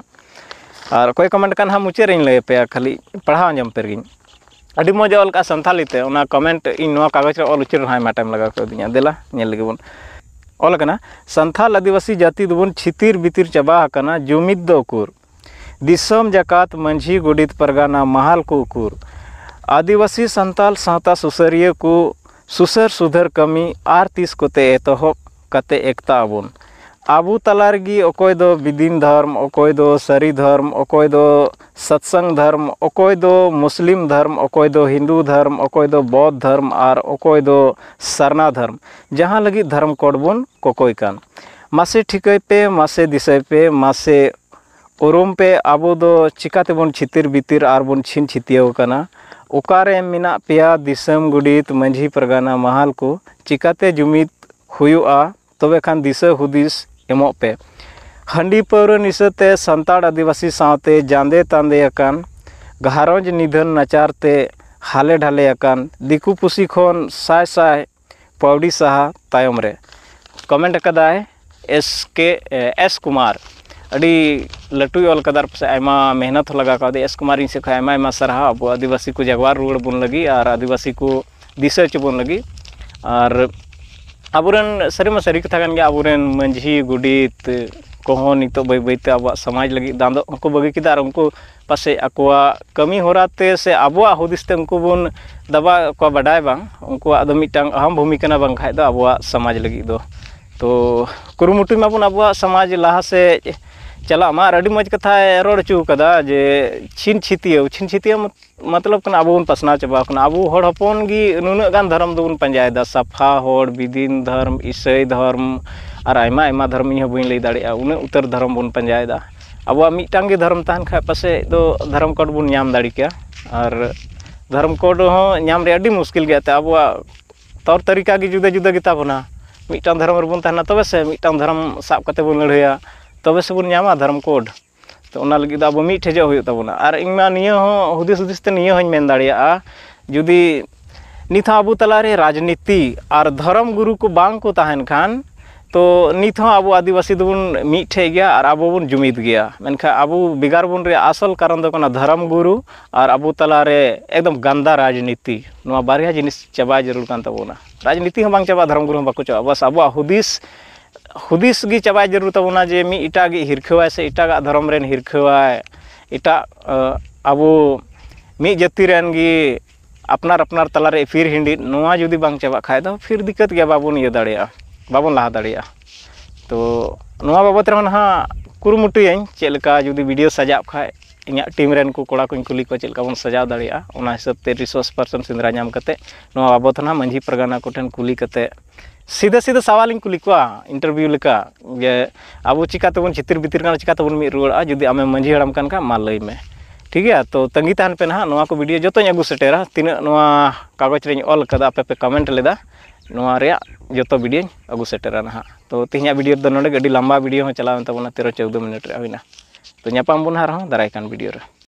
ᱟᱨ ᱚᱠᱚᱭ ᱠᱚᱢᱮᱱᱴ ᱠᱟᱱ ᱦᱟᱸᱜ ᱢᱩᱪᱟᱹᱫ ᱨᱮᱧ ᱞᱟᱹᱭ ᱟᱯᱮᱭᱟ, ᱠᱷᱟᱹᱞᱤ ᱯᱟᱲᱦᱟᱣ ᱟᱸᱡᱚᱢ ᱯᱮ ᱨᱮᱜᱤᱧ᱾ ᱟᱹᱰᱤ ᱢᱚᱡᱽ ᱮ ᱚᱞ ᱠᱟᱜᱼᱟ ᱥᱟᱱᱛᱷᱟᱞᱤ ᱛᱮ, ᱚᱱᱟ ᱠᱚᱢᱮᱱᱴ ᱤᱧ ᱱᱚᱣᱟ ᱠᱟᱜᱚᱡᱽ ᱨᱮ ᱚᱞ ᱩᱪᱟᱹᱲ ᱨᱮᱦᱚᱸ ᱟᱭᱢᱟ ᱴᱟᱭᱤᱢ ᱞᱟᱜᱟᱣ ᱠᱟᱣᱫᱤᱧᱟ᱾ ᱫᱮᱞᱟ ᱧᱮᱞ ᱞᱮᱜᱮ ᱵᱚᱱ᱾ ᱚᱞ ᱟᱠᱟᱱᱟ, ᱥᱟᱱᱛᱷᱟᱞ ᱟᱹᱫᱤᱵᱟᱹᱥᱤ ᱡᱟᱹᱛᱤ ᱫᱚᱵᱚᱱ ᱪᱷᱤᱛᱤᱨ ᱵᱤᱛᱤᱨ ᱪᱟᱵᱟ ᱟᱠᱟᱱᱟ, ᱡᱩᱢᱤᱫ ᱫᱚ ᱩᱠᱩᱨ? ᱫᱤᱥᱚᱢ ᱡᱟᱠᱟᱛ ᱢᱟᱹᱡᱷᱤ ᱜᱚᱰᱮᱛ ᱯᱟᱨᱜᱟᱱᱟ ᱢᱟᱦᱟᱞ ᱠᱚ ᱩᱠᱩᱨ? ᱟᱹᱫᱤᱵᱟᱹᱥᱤ ᱥᱟᱱᱛᱟᱞ ᱥᱟᱶᱛᱟ ᱥᱩᱥᱟᱹᱨᱤᱭᱟᱹ ᱠᱚ ᱥᱩᱥᱟᱹᱨ ᱥᱩᱫᱷᱟᱹᱨ ᱠᱟᱹᱢᱤ ᱟᱨ ᱛᱤᱥ ᱠᱚᱛᱮ ᱮᱛᱚᱦᱚᱵ ᱠᱟᱛᱮ ᱮᱠᱛᱟ ᱟᱵᱚᱱ? ᱟᱵᱚ ᱛᱟᱞᱟ ᱨᱮᱜᱮ ᱚᱠᱚᱭ ᱫᱚ ᱵᱤᱫᱤᱱ ᱫᱷᱚᱨᱢ, ᱚᱠᱚᱭ ᱫᱚ ᱥᱟᱹᱨᱤ ᱫᱷᱚᱨᱢ, ᱚᱠᱚᱭ ᱫᱚ ᱥᱚᱛᱥᱚᱝ ᱫᱷᱚᱨᱢ, ᱚᱠᱚᱭ ᱫᱚ ᱢᱩᱥᱞᱤᱢ ᱫᱷᱚᱨᱢ, ᱚᱠᱚᱭ ᱫᱚ ᱦᱤᱱᱫᱩ ᱫᱷᱚᱨᱢ, ᱚᱠᱚᱭ ᱫᱚ ᱵᱚᱫᱷ ᱫᱷᱚᱨᱢ ᱟᱨ ᱚᱠᱚᱭ ᱫᱚ ᱥᱟᱨᱱᱟ ᱫᱷᱚᱨᱢ, ᱡᱟᱦᱟᱸ ᱞᱟᱹᱜᱤᱫ ᱫᱷᱚᱨᱢ ᱠᱳᱰ ᱵᱚᱱ ᱠᱚᱠᱚᱭ ᱠᱟᱱ᱾ ᱢᱟᱥᱮ ᱴᱷᱤᱠᱟᱹᱭ ᱯᱮ, ᱢᱟᱥᱮ ᱫᱤᱥᱟᱹᱭ ᱯᱮ, ᱢᱟᱥᱮ ᱩᱨᱩᱢ ᱯᱮ, ᱟᱵᱚ ᱫᱚ ᱪᱤᱠᱟ ᱛᱮᱵᱚᱱ ᱪᱷᱤᱛᱤᱨ ᱵᱤᱛᱤᱨ ᱟᱨ ᱵᱚᱱ ᱪᱷᱤᱱ ᱪᱷᱤᱛᱤᱭᱟᱹᱣ ᱠᱟᱱᱟ? ᱚᱠᱟᱨᱮ ᱢᱮᱱᱟᱜ ᱯᱮᱭᱟ ᱫᱤᱥᱚᱢ ᱜᱚᱰᱮᱛ, ᱢᱟᱹᱡᱷᱤ ᱯᱟᱨᱜᱟᱱᱟ, ᱢᱟᱦᱟᱞ ᱠᱚ? ᱪᱤᱠᱟᱛᱮ ᱡᱩᱢᱤᱫ ᱦᱩᱭᱩᱜᱼᱟ? ᱛᱚᱵᱮ ᱠᱷᱟᱱ ᱫᱤᱥᱟᱹ ᱦᱩᱫᱤᱥ ᱮᱢᱚᱜ ᱯᱮ᱾ ᱦᱟᱺᱰᱤ ᱯᱟᱹᱣᱨᱟᱹ ᱱᱤᱥᱟᱹ ᱛᱮ ᱥᱟᱱᱛᱟᱲ ᱟᱹᱫᱤᱵᱟᱹᱥᱤ ᱥᱟᱶᱛᱮ ᱡᱟᱸᱫᱮ ᱛᱟᱸᱫᱮ ᱟᱠᱟᱱ, ᱜᱷᱟᱨᱚᱸᱡᱽ ᱱᱤᱫᱷᱟᱹᱱ ᱱᱟᱪᱟᱨ ᱛᱮ ᱦᱟᱞᱮ ᱰᱷᱟᱞᱮ ᱟᱠᱟᱱ, ᱫᱤᱠᱩ ᱯᱩᱥᱤ ᱠᱷᱚᱱ ᱥᱟᱭ ᱥᱟᱭ ᱯᱟᱹᱣᱲᱤ ᱥᱟᱦᱟ ᱛᱟᱭᱚᱢ ᱨᱮ᱾ ᱠᱚᱢᱮᱱᱴ ᱟᱠᱟᱫᱟᱭ ᱮᱥ ᱠᱮ, ᱮ, ᱮᱥ ᱠᱩᱢᱟᱨ᱾ ᱟᱹᱰᱤ ᱞᱟᱹᱴᱩᱭ ᱚᱞ ᱠᱟᱫᱟ, ᱟᱨ ᱯᱟᱥᱮᱡ ᱟᱭᱢᱟ ᱢᱮᱦᱱᱚᱛ ᱦᱚᱸ ᱞᱟᱜᱟᱣ ᱠᱟᱣᱫᱮᱭᱟ᱾ ᱮᱥ ᱠᱩᱢᱟᱨ, ᱤᱧ ᱥᱮᱫ ᱠᱷᱚᱱ ᱟᱭᱢᱟ ᱟᱭᱢᱟ ᱥᱟᱨᱦᱟᱣ ᱟᱵᱚ ᱟᱹᱫᱤᱵᱟᱹᱥᱤ ᱠᱚ ᱡᱟᱜᱣᱟᱨ ᱨᱩᱣᱟᱹᱲ ᱵᱚᱱ ᱞᱟᱹᱜᱤᱫ ᱟᱨ ᱟᱹᱫᱤᱵᱟᱹᱥᱤ ᱠᱚ ᱫᱤᱥᱟᱹ ᱦᱚᱪᱚ ᱵᱚᱱ ᱞᱟᱹᱜᱤᱫ᱾ ᱟᱨ ᱟᱵᱚᱨᱮᱱ, ᱥᱟᱹᱨᱤ ᱢᱟ ᱥᱟᱹᱨᱤ ᱠᱟᱛᱷᱟ ᱠᱟᱱ ᱜᱮᱭᱟ, ᱟᱵᱚᱨᱮᱱ ᱢᱟᱹᱡᱷᱤ ᱜᱚᱰᱮᱛ ᱠᱚᱦᱚᱸ ᱱᱤᱛᱚᱜ ᱵᱟᱹᱭ ᱵᱟᱹᱭᱛᱮ ᱟᱵᱚᱣᱟᱜ ᱥᱚᱢᱟᱡᱽ ᱞᱟᱹᱜᱤᱫ ᱫᱟᱸᱫᱚᱜ ᱦᱚᱸᱠᱚ ᱵᱟᱹᱜᱤ ᱠᱮᱫᱟ, ᱟᱨ ᱩᱱᱠᱩ ᱯᱟᱥᱮᱡ ᱟᱠᱚᱣᱟᱜ ᱠᱟᱹᱢᱤ ᱦᱚᱨᱟ ᱛᱮ ᱥᱮ ᱟᱵᱚᱣᱟᱜ ᱦᱩᱫᱤᱥ ᱛᱮ ᱩᱱᱠᱩ ᱵᱚᱱ ᱫᱟᱵᱟᱣ ᱠᱚᱣᱟ, ᱵᱟᱰᱟᱭ ᱵᱟᱝ, ᱩᱱᱠᱩᱣᱟᱜ ᱫᱚ ᱢᱤᱫᱴᱟᱝ ᱟᱦᱟᱢ ᱵᱷᱩᱢᱤᱠᱟ ᱠᱟᱱᱟ ᱵᱟᱝᱠᱷᱟᱡ ᱫᱚ ᱟᱵᱚᱣᱟᱜ ᱥᱚᱢᱟᱡᱽ ᱞᱟᱹᱜᱤᱫ ᱫᱚ᱾ ᱛᱚ ᱠᱩᱨᱩᱢᱩᱴᱩᱭ ᱢᱟᱵᱚᱱ ᱟᱵᱚᱣᱟᱜ ᱥᱚᱢᱟᱡᱽ ᱞᱟᱦᱟ ᱥᱮᱫ ᱪᱟᱞᱟᱜ ᱢᱟ᱾ ᱟᱨ ᱟᱹᱰᱤ ᱢᱚᱡᱽ ᱠᱟᱛᱷᱟᱭ ᱨᱚᱲ ᱦᱚᱪᱚ ᱠᱟᱫᱟ ᱡᱮ ᱪᱷᱤᱱ ᱪᱷᱤᱛᱤᱭᱟᱹᱣ, ᱪᱷᱤᱱ ᱪᱷᱤᱛᱤᱭᱟᱹᱣ ᱢᱚᱛᱞᱚᱵ ᱠᱟᱱᱟ ᱟᱵᱚ ᱵᱚᱱ ᱯᱟᱥᱱᱟᱣ ᱪᱟᱵᱟᱣ ᱠᱟᱱᱟ᱾ ᱟᱵᱚ ᱦᱚᱲ ᱦᱚᱯᱚᱱ ᱜᱮ ᱱᱩᱱᱟᱹᱜ ᱜᱟᱱ ᱫᱷᱚᱨᱚᱢ ᱫᱚᱵᱚᱱ ᱯᱟᱸᱡᱟᱭᱮᱫᱟ, ᱥᱟᱯᱷᱟ ᱦᱚᱲ, ᱵᱤᱫᱤᱱ ᱫᱷᱚᱨᱢ, ᱤᱥᱟᱹᱭ ᱫᱷᱚᱨᱢ, ᱟᱨ ᱟᱭᱢᱟ ᱟᱭᱢᱟ ᱫᱷᱚᱨᱚᱢ, ᱤᱧ ᱦᱚᱸ ᱵᱟᱹᱧ ᱞᱟᱹᱭ ᱫᱟᱲᱮᱭᱟᱜᱼᱟ, ᱩᱱᱟᱹᱜ ᱩᱛᱟᱹᱨ ᱫᱷᱚᱨᱚᱢ ᱵᱚᱱ ᱯᱟᱸᱡᱟᱭᱮᱫᱟ᱾ ᱟᱵᱚᱣᱟᱜ ᱢᱤᱫᱴᱟᱝ ᱜᱮ ᱫᱷᱚᱨᱚᱢ ᱛᱟᱦᱮᱱ ᱠᱷᱟᱡ ᱯᱟᱥᱮᱡ ᱫᱚ ᱫᱷᱚᱨᱚᱢ ᱠᱳᱰ ᱵᱚᱱ ᱧᱟᱢ ᱫᱟᱲᱮ ᱠᱮᱭᱟ᱾ ᱟᱨ ᱫᱷᱚᱨᱚᱢ ᱠᱳᱰ ᱦᱚᱸ ᱧᱟᱢ ᱨᱮ ᱟᱹᱰᱤ ᱢᱩᱥᱠᱤᱞ ᱜᱮᱭᱟ, ᱛᱮ ᱟᱵᱚᱣᱟᱜ ᱛᱚᱨ ᱛᱟᱹᱨᱤᱠᱟ ᱜᱮ ᱡᱩᱫᱟᱹ ᱡᱩᱫᱟᱹ ᱜᱮᱛᱟ ᱵᱚᱱᱟ᱾ ᱢᱤᱫᱴᱟᱝ ᱫᱷᱚᱨᱚᱢ ᱨᱮᱵᱚᱱ ᱛᱟᱦᱮᱱᱟ, ᱛᱚᱵᱮ ᱥᱮ ᱢᱤᱫᱴᱟᱝ ᱫᱷᱚᱨᱚᱢ ᱥᱟᱵ ᱠᱟᱛᱮ ᱵᱚᱱ ᱞᱟᱹᱲᱦᱟᱹᱭᱟ, ᱛᱚᱵᱮ ᱥᱮᱵᱚᱱ ᱧᱟᱢᱟ ᱫᱷᱚᱨᱚᱢ ᱠᱳᱰ᱾ ᱛᱚ ᱚᱱᱟ ᱞᱟᱹᱜᱤᱫ ᱫᱚ ᱟᱵᱚ ᱢᱤᱫ ᱴᱷᱮᱡᱚᱜ ᱦᱩᱭᱩᱜ ᱛᱟᱵᱚᱱᱟ᱾ ᱟᱨ ᱤᱧ ᱢᱟ ᱱᱤᱭᱟᱹ ᱦᱚᱸ ᱦᱩᱫᱤᱥ ᱦᱩᱫᱤᱥ ᱛᱮ ᱱᱤᱭᱟᱹ ᱦᱚᱸᱧ ᱢᱮᱱ ᱫᱟᱲᱮᱭᱟᱜᱼᱟ, ᱡᱩᱫᱤ ᱱᱤᱛ ᱦᱚᱸ ᱟᱵᱚ ᱛᱟᱞᱟᱨᱮ ᱨᱟᱡᱽᱱᱤᱛᱤ ᱟᱨ ᱫᱷᱚᱨᱚᱢ ᱜᱩᱨᱩ ᱠᱚ ᱵᱟᱝ ᱠᱚ ᱛᱟᱦᱮᱱ ᱠᱷᱟᱱ, ᱛᱚ ᱱᱤᱛ ᱦᱚᱸ ᱟᱵᱚ ᱟᱹᱫᱤᱵᱟᱹᱥᱤ ᱫᱚᱵᱚᱱ ᱢᱤᱫ ᱴᱷᱮᱡ ᱜᱮᱭᱟ ᱟᱨ ᱟᱵᱚ ᱵᱚᱱ ᱡᱩᱢᱤᱫ ᱜᱮᱭᱟ᱾ ᱢᱮᱱᱠᱷᱟᱱ ᱟᱵᱚ ᱵᱷᱮᱜᱟᱨ ᱵᱚᱱ ᱨᱮᱭᱟᱜ ᱟᱥᱚᱞ ᱠᱟᱨᱚᱱ ᱫᱚ ᱠᱟᱱᱟ ᱫᱷᱚᱨᱚᱢ ᱜᱩᱨᱩ ᱟᱨ ᱟᱵᱚ ᱛᱟᱞᱟᱨᱮ ᱮᱠᱫᱚᱢ ᱜᱟᱱᱫᱟ ᱨᱟᱡᱽᱱᱤᱛᱤ᱾ ᱱᱚᱣᱟ ᱵᱟᱨᱭᱟ ᱡᱤᱱᱤᱥ ᱪᱟᱵᱟᱭ ᱡᱟᱹᱨᱩᱲ ᱠᱟᱱ ᱛᱟᱵᱚᱱᱟ᱾ ᱨᱟᱡᱽᱱᱤᱛᱤ ᱦᱚᱸ ᱵᱟᱝ ᱪᱟᱵᱟᱜᱼᱟ, ᱫᱷᱚᱨᱚᱢ ᱜᱩᱨᱩ ᱦᱚᱸ ᱵᱟᱠᱚ ᱪᱟᱵᱟᱜᱼᱟ᱾ ᱵᱟᱥ ᱟᱵᱚᱣᱟᱜ ᱦᱩᱫᱤᱥ, ᱦᱩᱫᱤᱥ ᱜᱮ ᱪᱟᱵᱟᱭ ᱡᱟᱹᱨᱩᱲ ᱛᱟᱵᱚᱱᱟ, ᱡᱮ ᱢᱤᱫ ᱮᱴᱟᱜ ᱜᱮ ᱦᱤᱨᱠᱷᱟᱹᱣᱟᱭ ᱥᱮ ᱮᱴᱟᱜᱟᱜ ᱫᱷᱚᱨᱚᱢ ᱨᱮᱱ ᱦᱤᱨᱠᱷᱟᱹᱣᱟᱭ, ᱮᱴᱟᱜ, ᱟᱵᱚ ᱢᱤᱫ ᱡᱟᱹᱛᱤ ᱨᱮᱱ ᱜᱮ ᱟᱯᱱᱟᱨ ᱟᱯᱱᱟᱨ ᱛᱟᱞᱟᱨᱮ ᱮᱯᱤᱨ ᱦᱤᱸᱰᱤᱫ, ᱱᱚᱣᱟ ᱡᱩᱫᱤ ᱵᱟᱝ ᱪᱟᱵᱟᱜ ᱠᱷᱟᱡ ᱫᱚ ᱯᱷᱤᱨ ᱫᱤᱠᱠᱟᱛ ᱜᱮᱭᱟ, ᱵᱟᱵᱚᱱ ᱤᱭᱟᱹ ᱫᱟᱲᱮᱭᱟᱜᱼᱟ, ᱵᱟᱵᱚᱱ ᱞᱟᱦᱟ ᱫᱟᱲᱮᱭᱟᱜᱼᱟ᱾ ᱛᱚ ᱱᱚᱣᱟ ᱵᱟᱵᱚᱛ ᱨᱮᱦᱚᱸ ᱱᱟᱦᱟᱜ ᱠᱩᱨᱩᱢᱩᱴᱩᱭᱟᱹᱧ, ᱪᱮᱫ ᱞᱮᱠᱟ ᱡᱩᱫᱤ ᱵᱷᱤᱰᱤᱭᱳ ᱥᱟᱡᱟᱜ ᱠᱷᱟᱡ ᱤᱧᱟᱹᱜ ᱴᱤᱢ ᱨᱮᱱ ᱠᱚ ᱠᱚᱲᱟ ᱠᱚᱧ ᱠᱩᱞᱤ ᱠᱚᱣᱟ ᱪᱮᱫ ᱞᱮᱠᱟ ᱵᱚᱱ ᱥᱟᱡᱟᱣ ᱫᱟᱲᱮᱭᱟᱜᱼᱟ, ᱚᱱᱟ ᱦᱤᱥᱟᱹᱵ ᱛᱮ ᱨᱤᱥᱳᱨᱥ ᱯᱟᱨᱥᱚᱱ ᱥᱮᱸᱫᱽᱨᱟ ᱧᱟᱢ ᱠᱟᱛᱮ ᱱᱚᱣᱟ ᱵᱟᱵᱚᱛ ᱱᱟᱦᱟᱜ ᱢᱟᱹᱡᱷᱤ ᱯᱟᱨᱜᱟᱱᱟ ᱠᱚᱴᱷᱮᱱ ᱠᱩᱞᱤ ᱠᱟᱛᱮ ᱥᱤᱫᱷᱟᱹ ᱥᱤᱫᱷᱟᱹ ᱥᱟᱣᱟᱞᱤᱧ ᱠᱩᱞᱤ ᱠᱚᱣᱟ ᱤᱱᱴᱟᱨᱵᱷᱤᱭᱩ ᱞᱮᱠᱟ, ᱡᱮ ᱟᱵᱚ ᱪᱤᱠᱟ ᱛᱮᱵᱚᱱ ᱪᱷᱤᱛᱤᱨ ᱵᱤᱛᱤᱨ ᱠᱟᱱᱟ, ᱪᱤᱠᱟ ᱛᱮᱵᱚᱱ ᱢᱤᱫ ᱨᱩᱣᱟᱹᱲᱚᱜᱼᱟ? ᱡᱩᱫᱤ ᱟᱢᱮᱢ ᱢᱟᱹᱡᱷᱤ ᱦᱟᱲᱟᱢ ᱠᱟᱱ ᱠᱷᱟᱱ ᱢᱟ ᱞᱟᱹᱭ ᱢᱮ᱾ ᱴᱷᱤᱠ ᱜᱮᱭᱟ, ᱛᱚ ᱛᱟᱺᱜᱤ ᱛᱟᱦᱮᱱ ᱯᱮ ᱱᱟᱦᱟᱜ, ᱱᱚᱣᱟ ᱠᱚ ᱵᱷᱤᱰᱤᱭᱳ ᱡᱚᱛᱚᱧ ᱟᱹᱜᱩ ᱥᱮᱴᱮᱨᱟ᱾ ᱛᱤᱱᱟᱹᱜ ᱱᱚᱣᱟ ᱠᱟᱜᱚᱡᱽ ᱨᱮᱧ ᱚᱞ ᱠᱟᱫᱟ, ᱟᱯᱮ ᱯᱮ ᱠᱚᱢᱮᱱᱴ ᱞᱮᱫᱟ, ᱱᱚᱣᱟ ᱨᱮᱭᱟᱜ ᱡᱚᱛᱚ ᱵᱷᱤᱰᱤᱭᱳᱧ ᱟᱹᱜᱩ ᱥᱮᱴᱮᱨᱟ ᱱᱟᱦᱟᱜ᱾ ᱛᱚ ᱛᱮᱦᱮᱧᱟᱜ ᱵᱷᱤᱰᱤᱭᱳ ᱨᱮᱫᱚ ᱱᱚᱰᱮ ᱜᱮ, ᱟᱹᱰᱤ ᱞᱟᱢᱵᱟ ᱵᱷᱤᱰᱤᱭᱳ ᱦᱚᱸ ᱪᱟᱞᱟᱣᱮᱱ ᱛᱟᱵᱚᱱᱟ, ᱛᱮᱨᱚ ᱪᱳᱣᱫᱚ ᱢᱤᱱᱤᱴ ᱨᱮᱭᱟᱜ ᱦᱩᱭᱱᱟ᱾ ᱛᱚ ᱧᱟᱯᱟᱢ ᱵᱚᱱ ᱱᱟᱦᱟᱜ ᱟᱨᱦᱚᱸ ᱫᱟᱨᱟᱭ ᱠᱟᱱ ᱵᱷᱤᱰᱤᱭᱳ ᱨᱮ᱾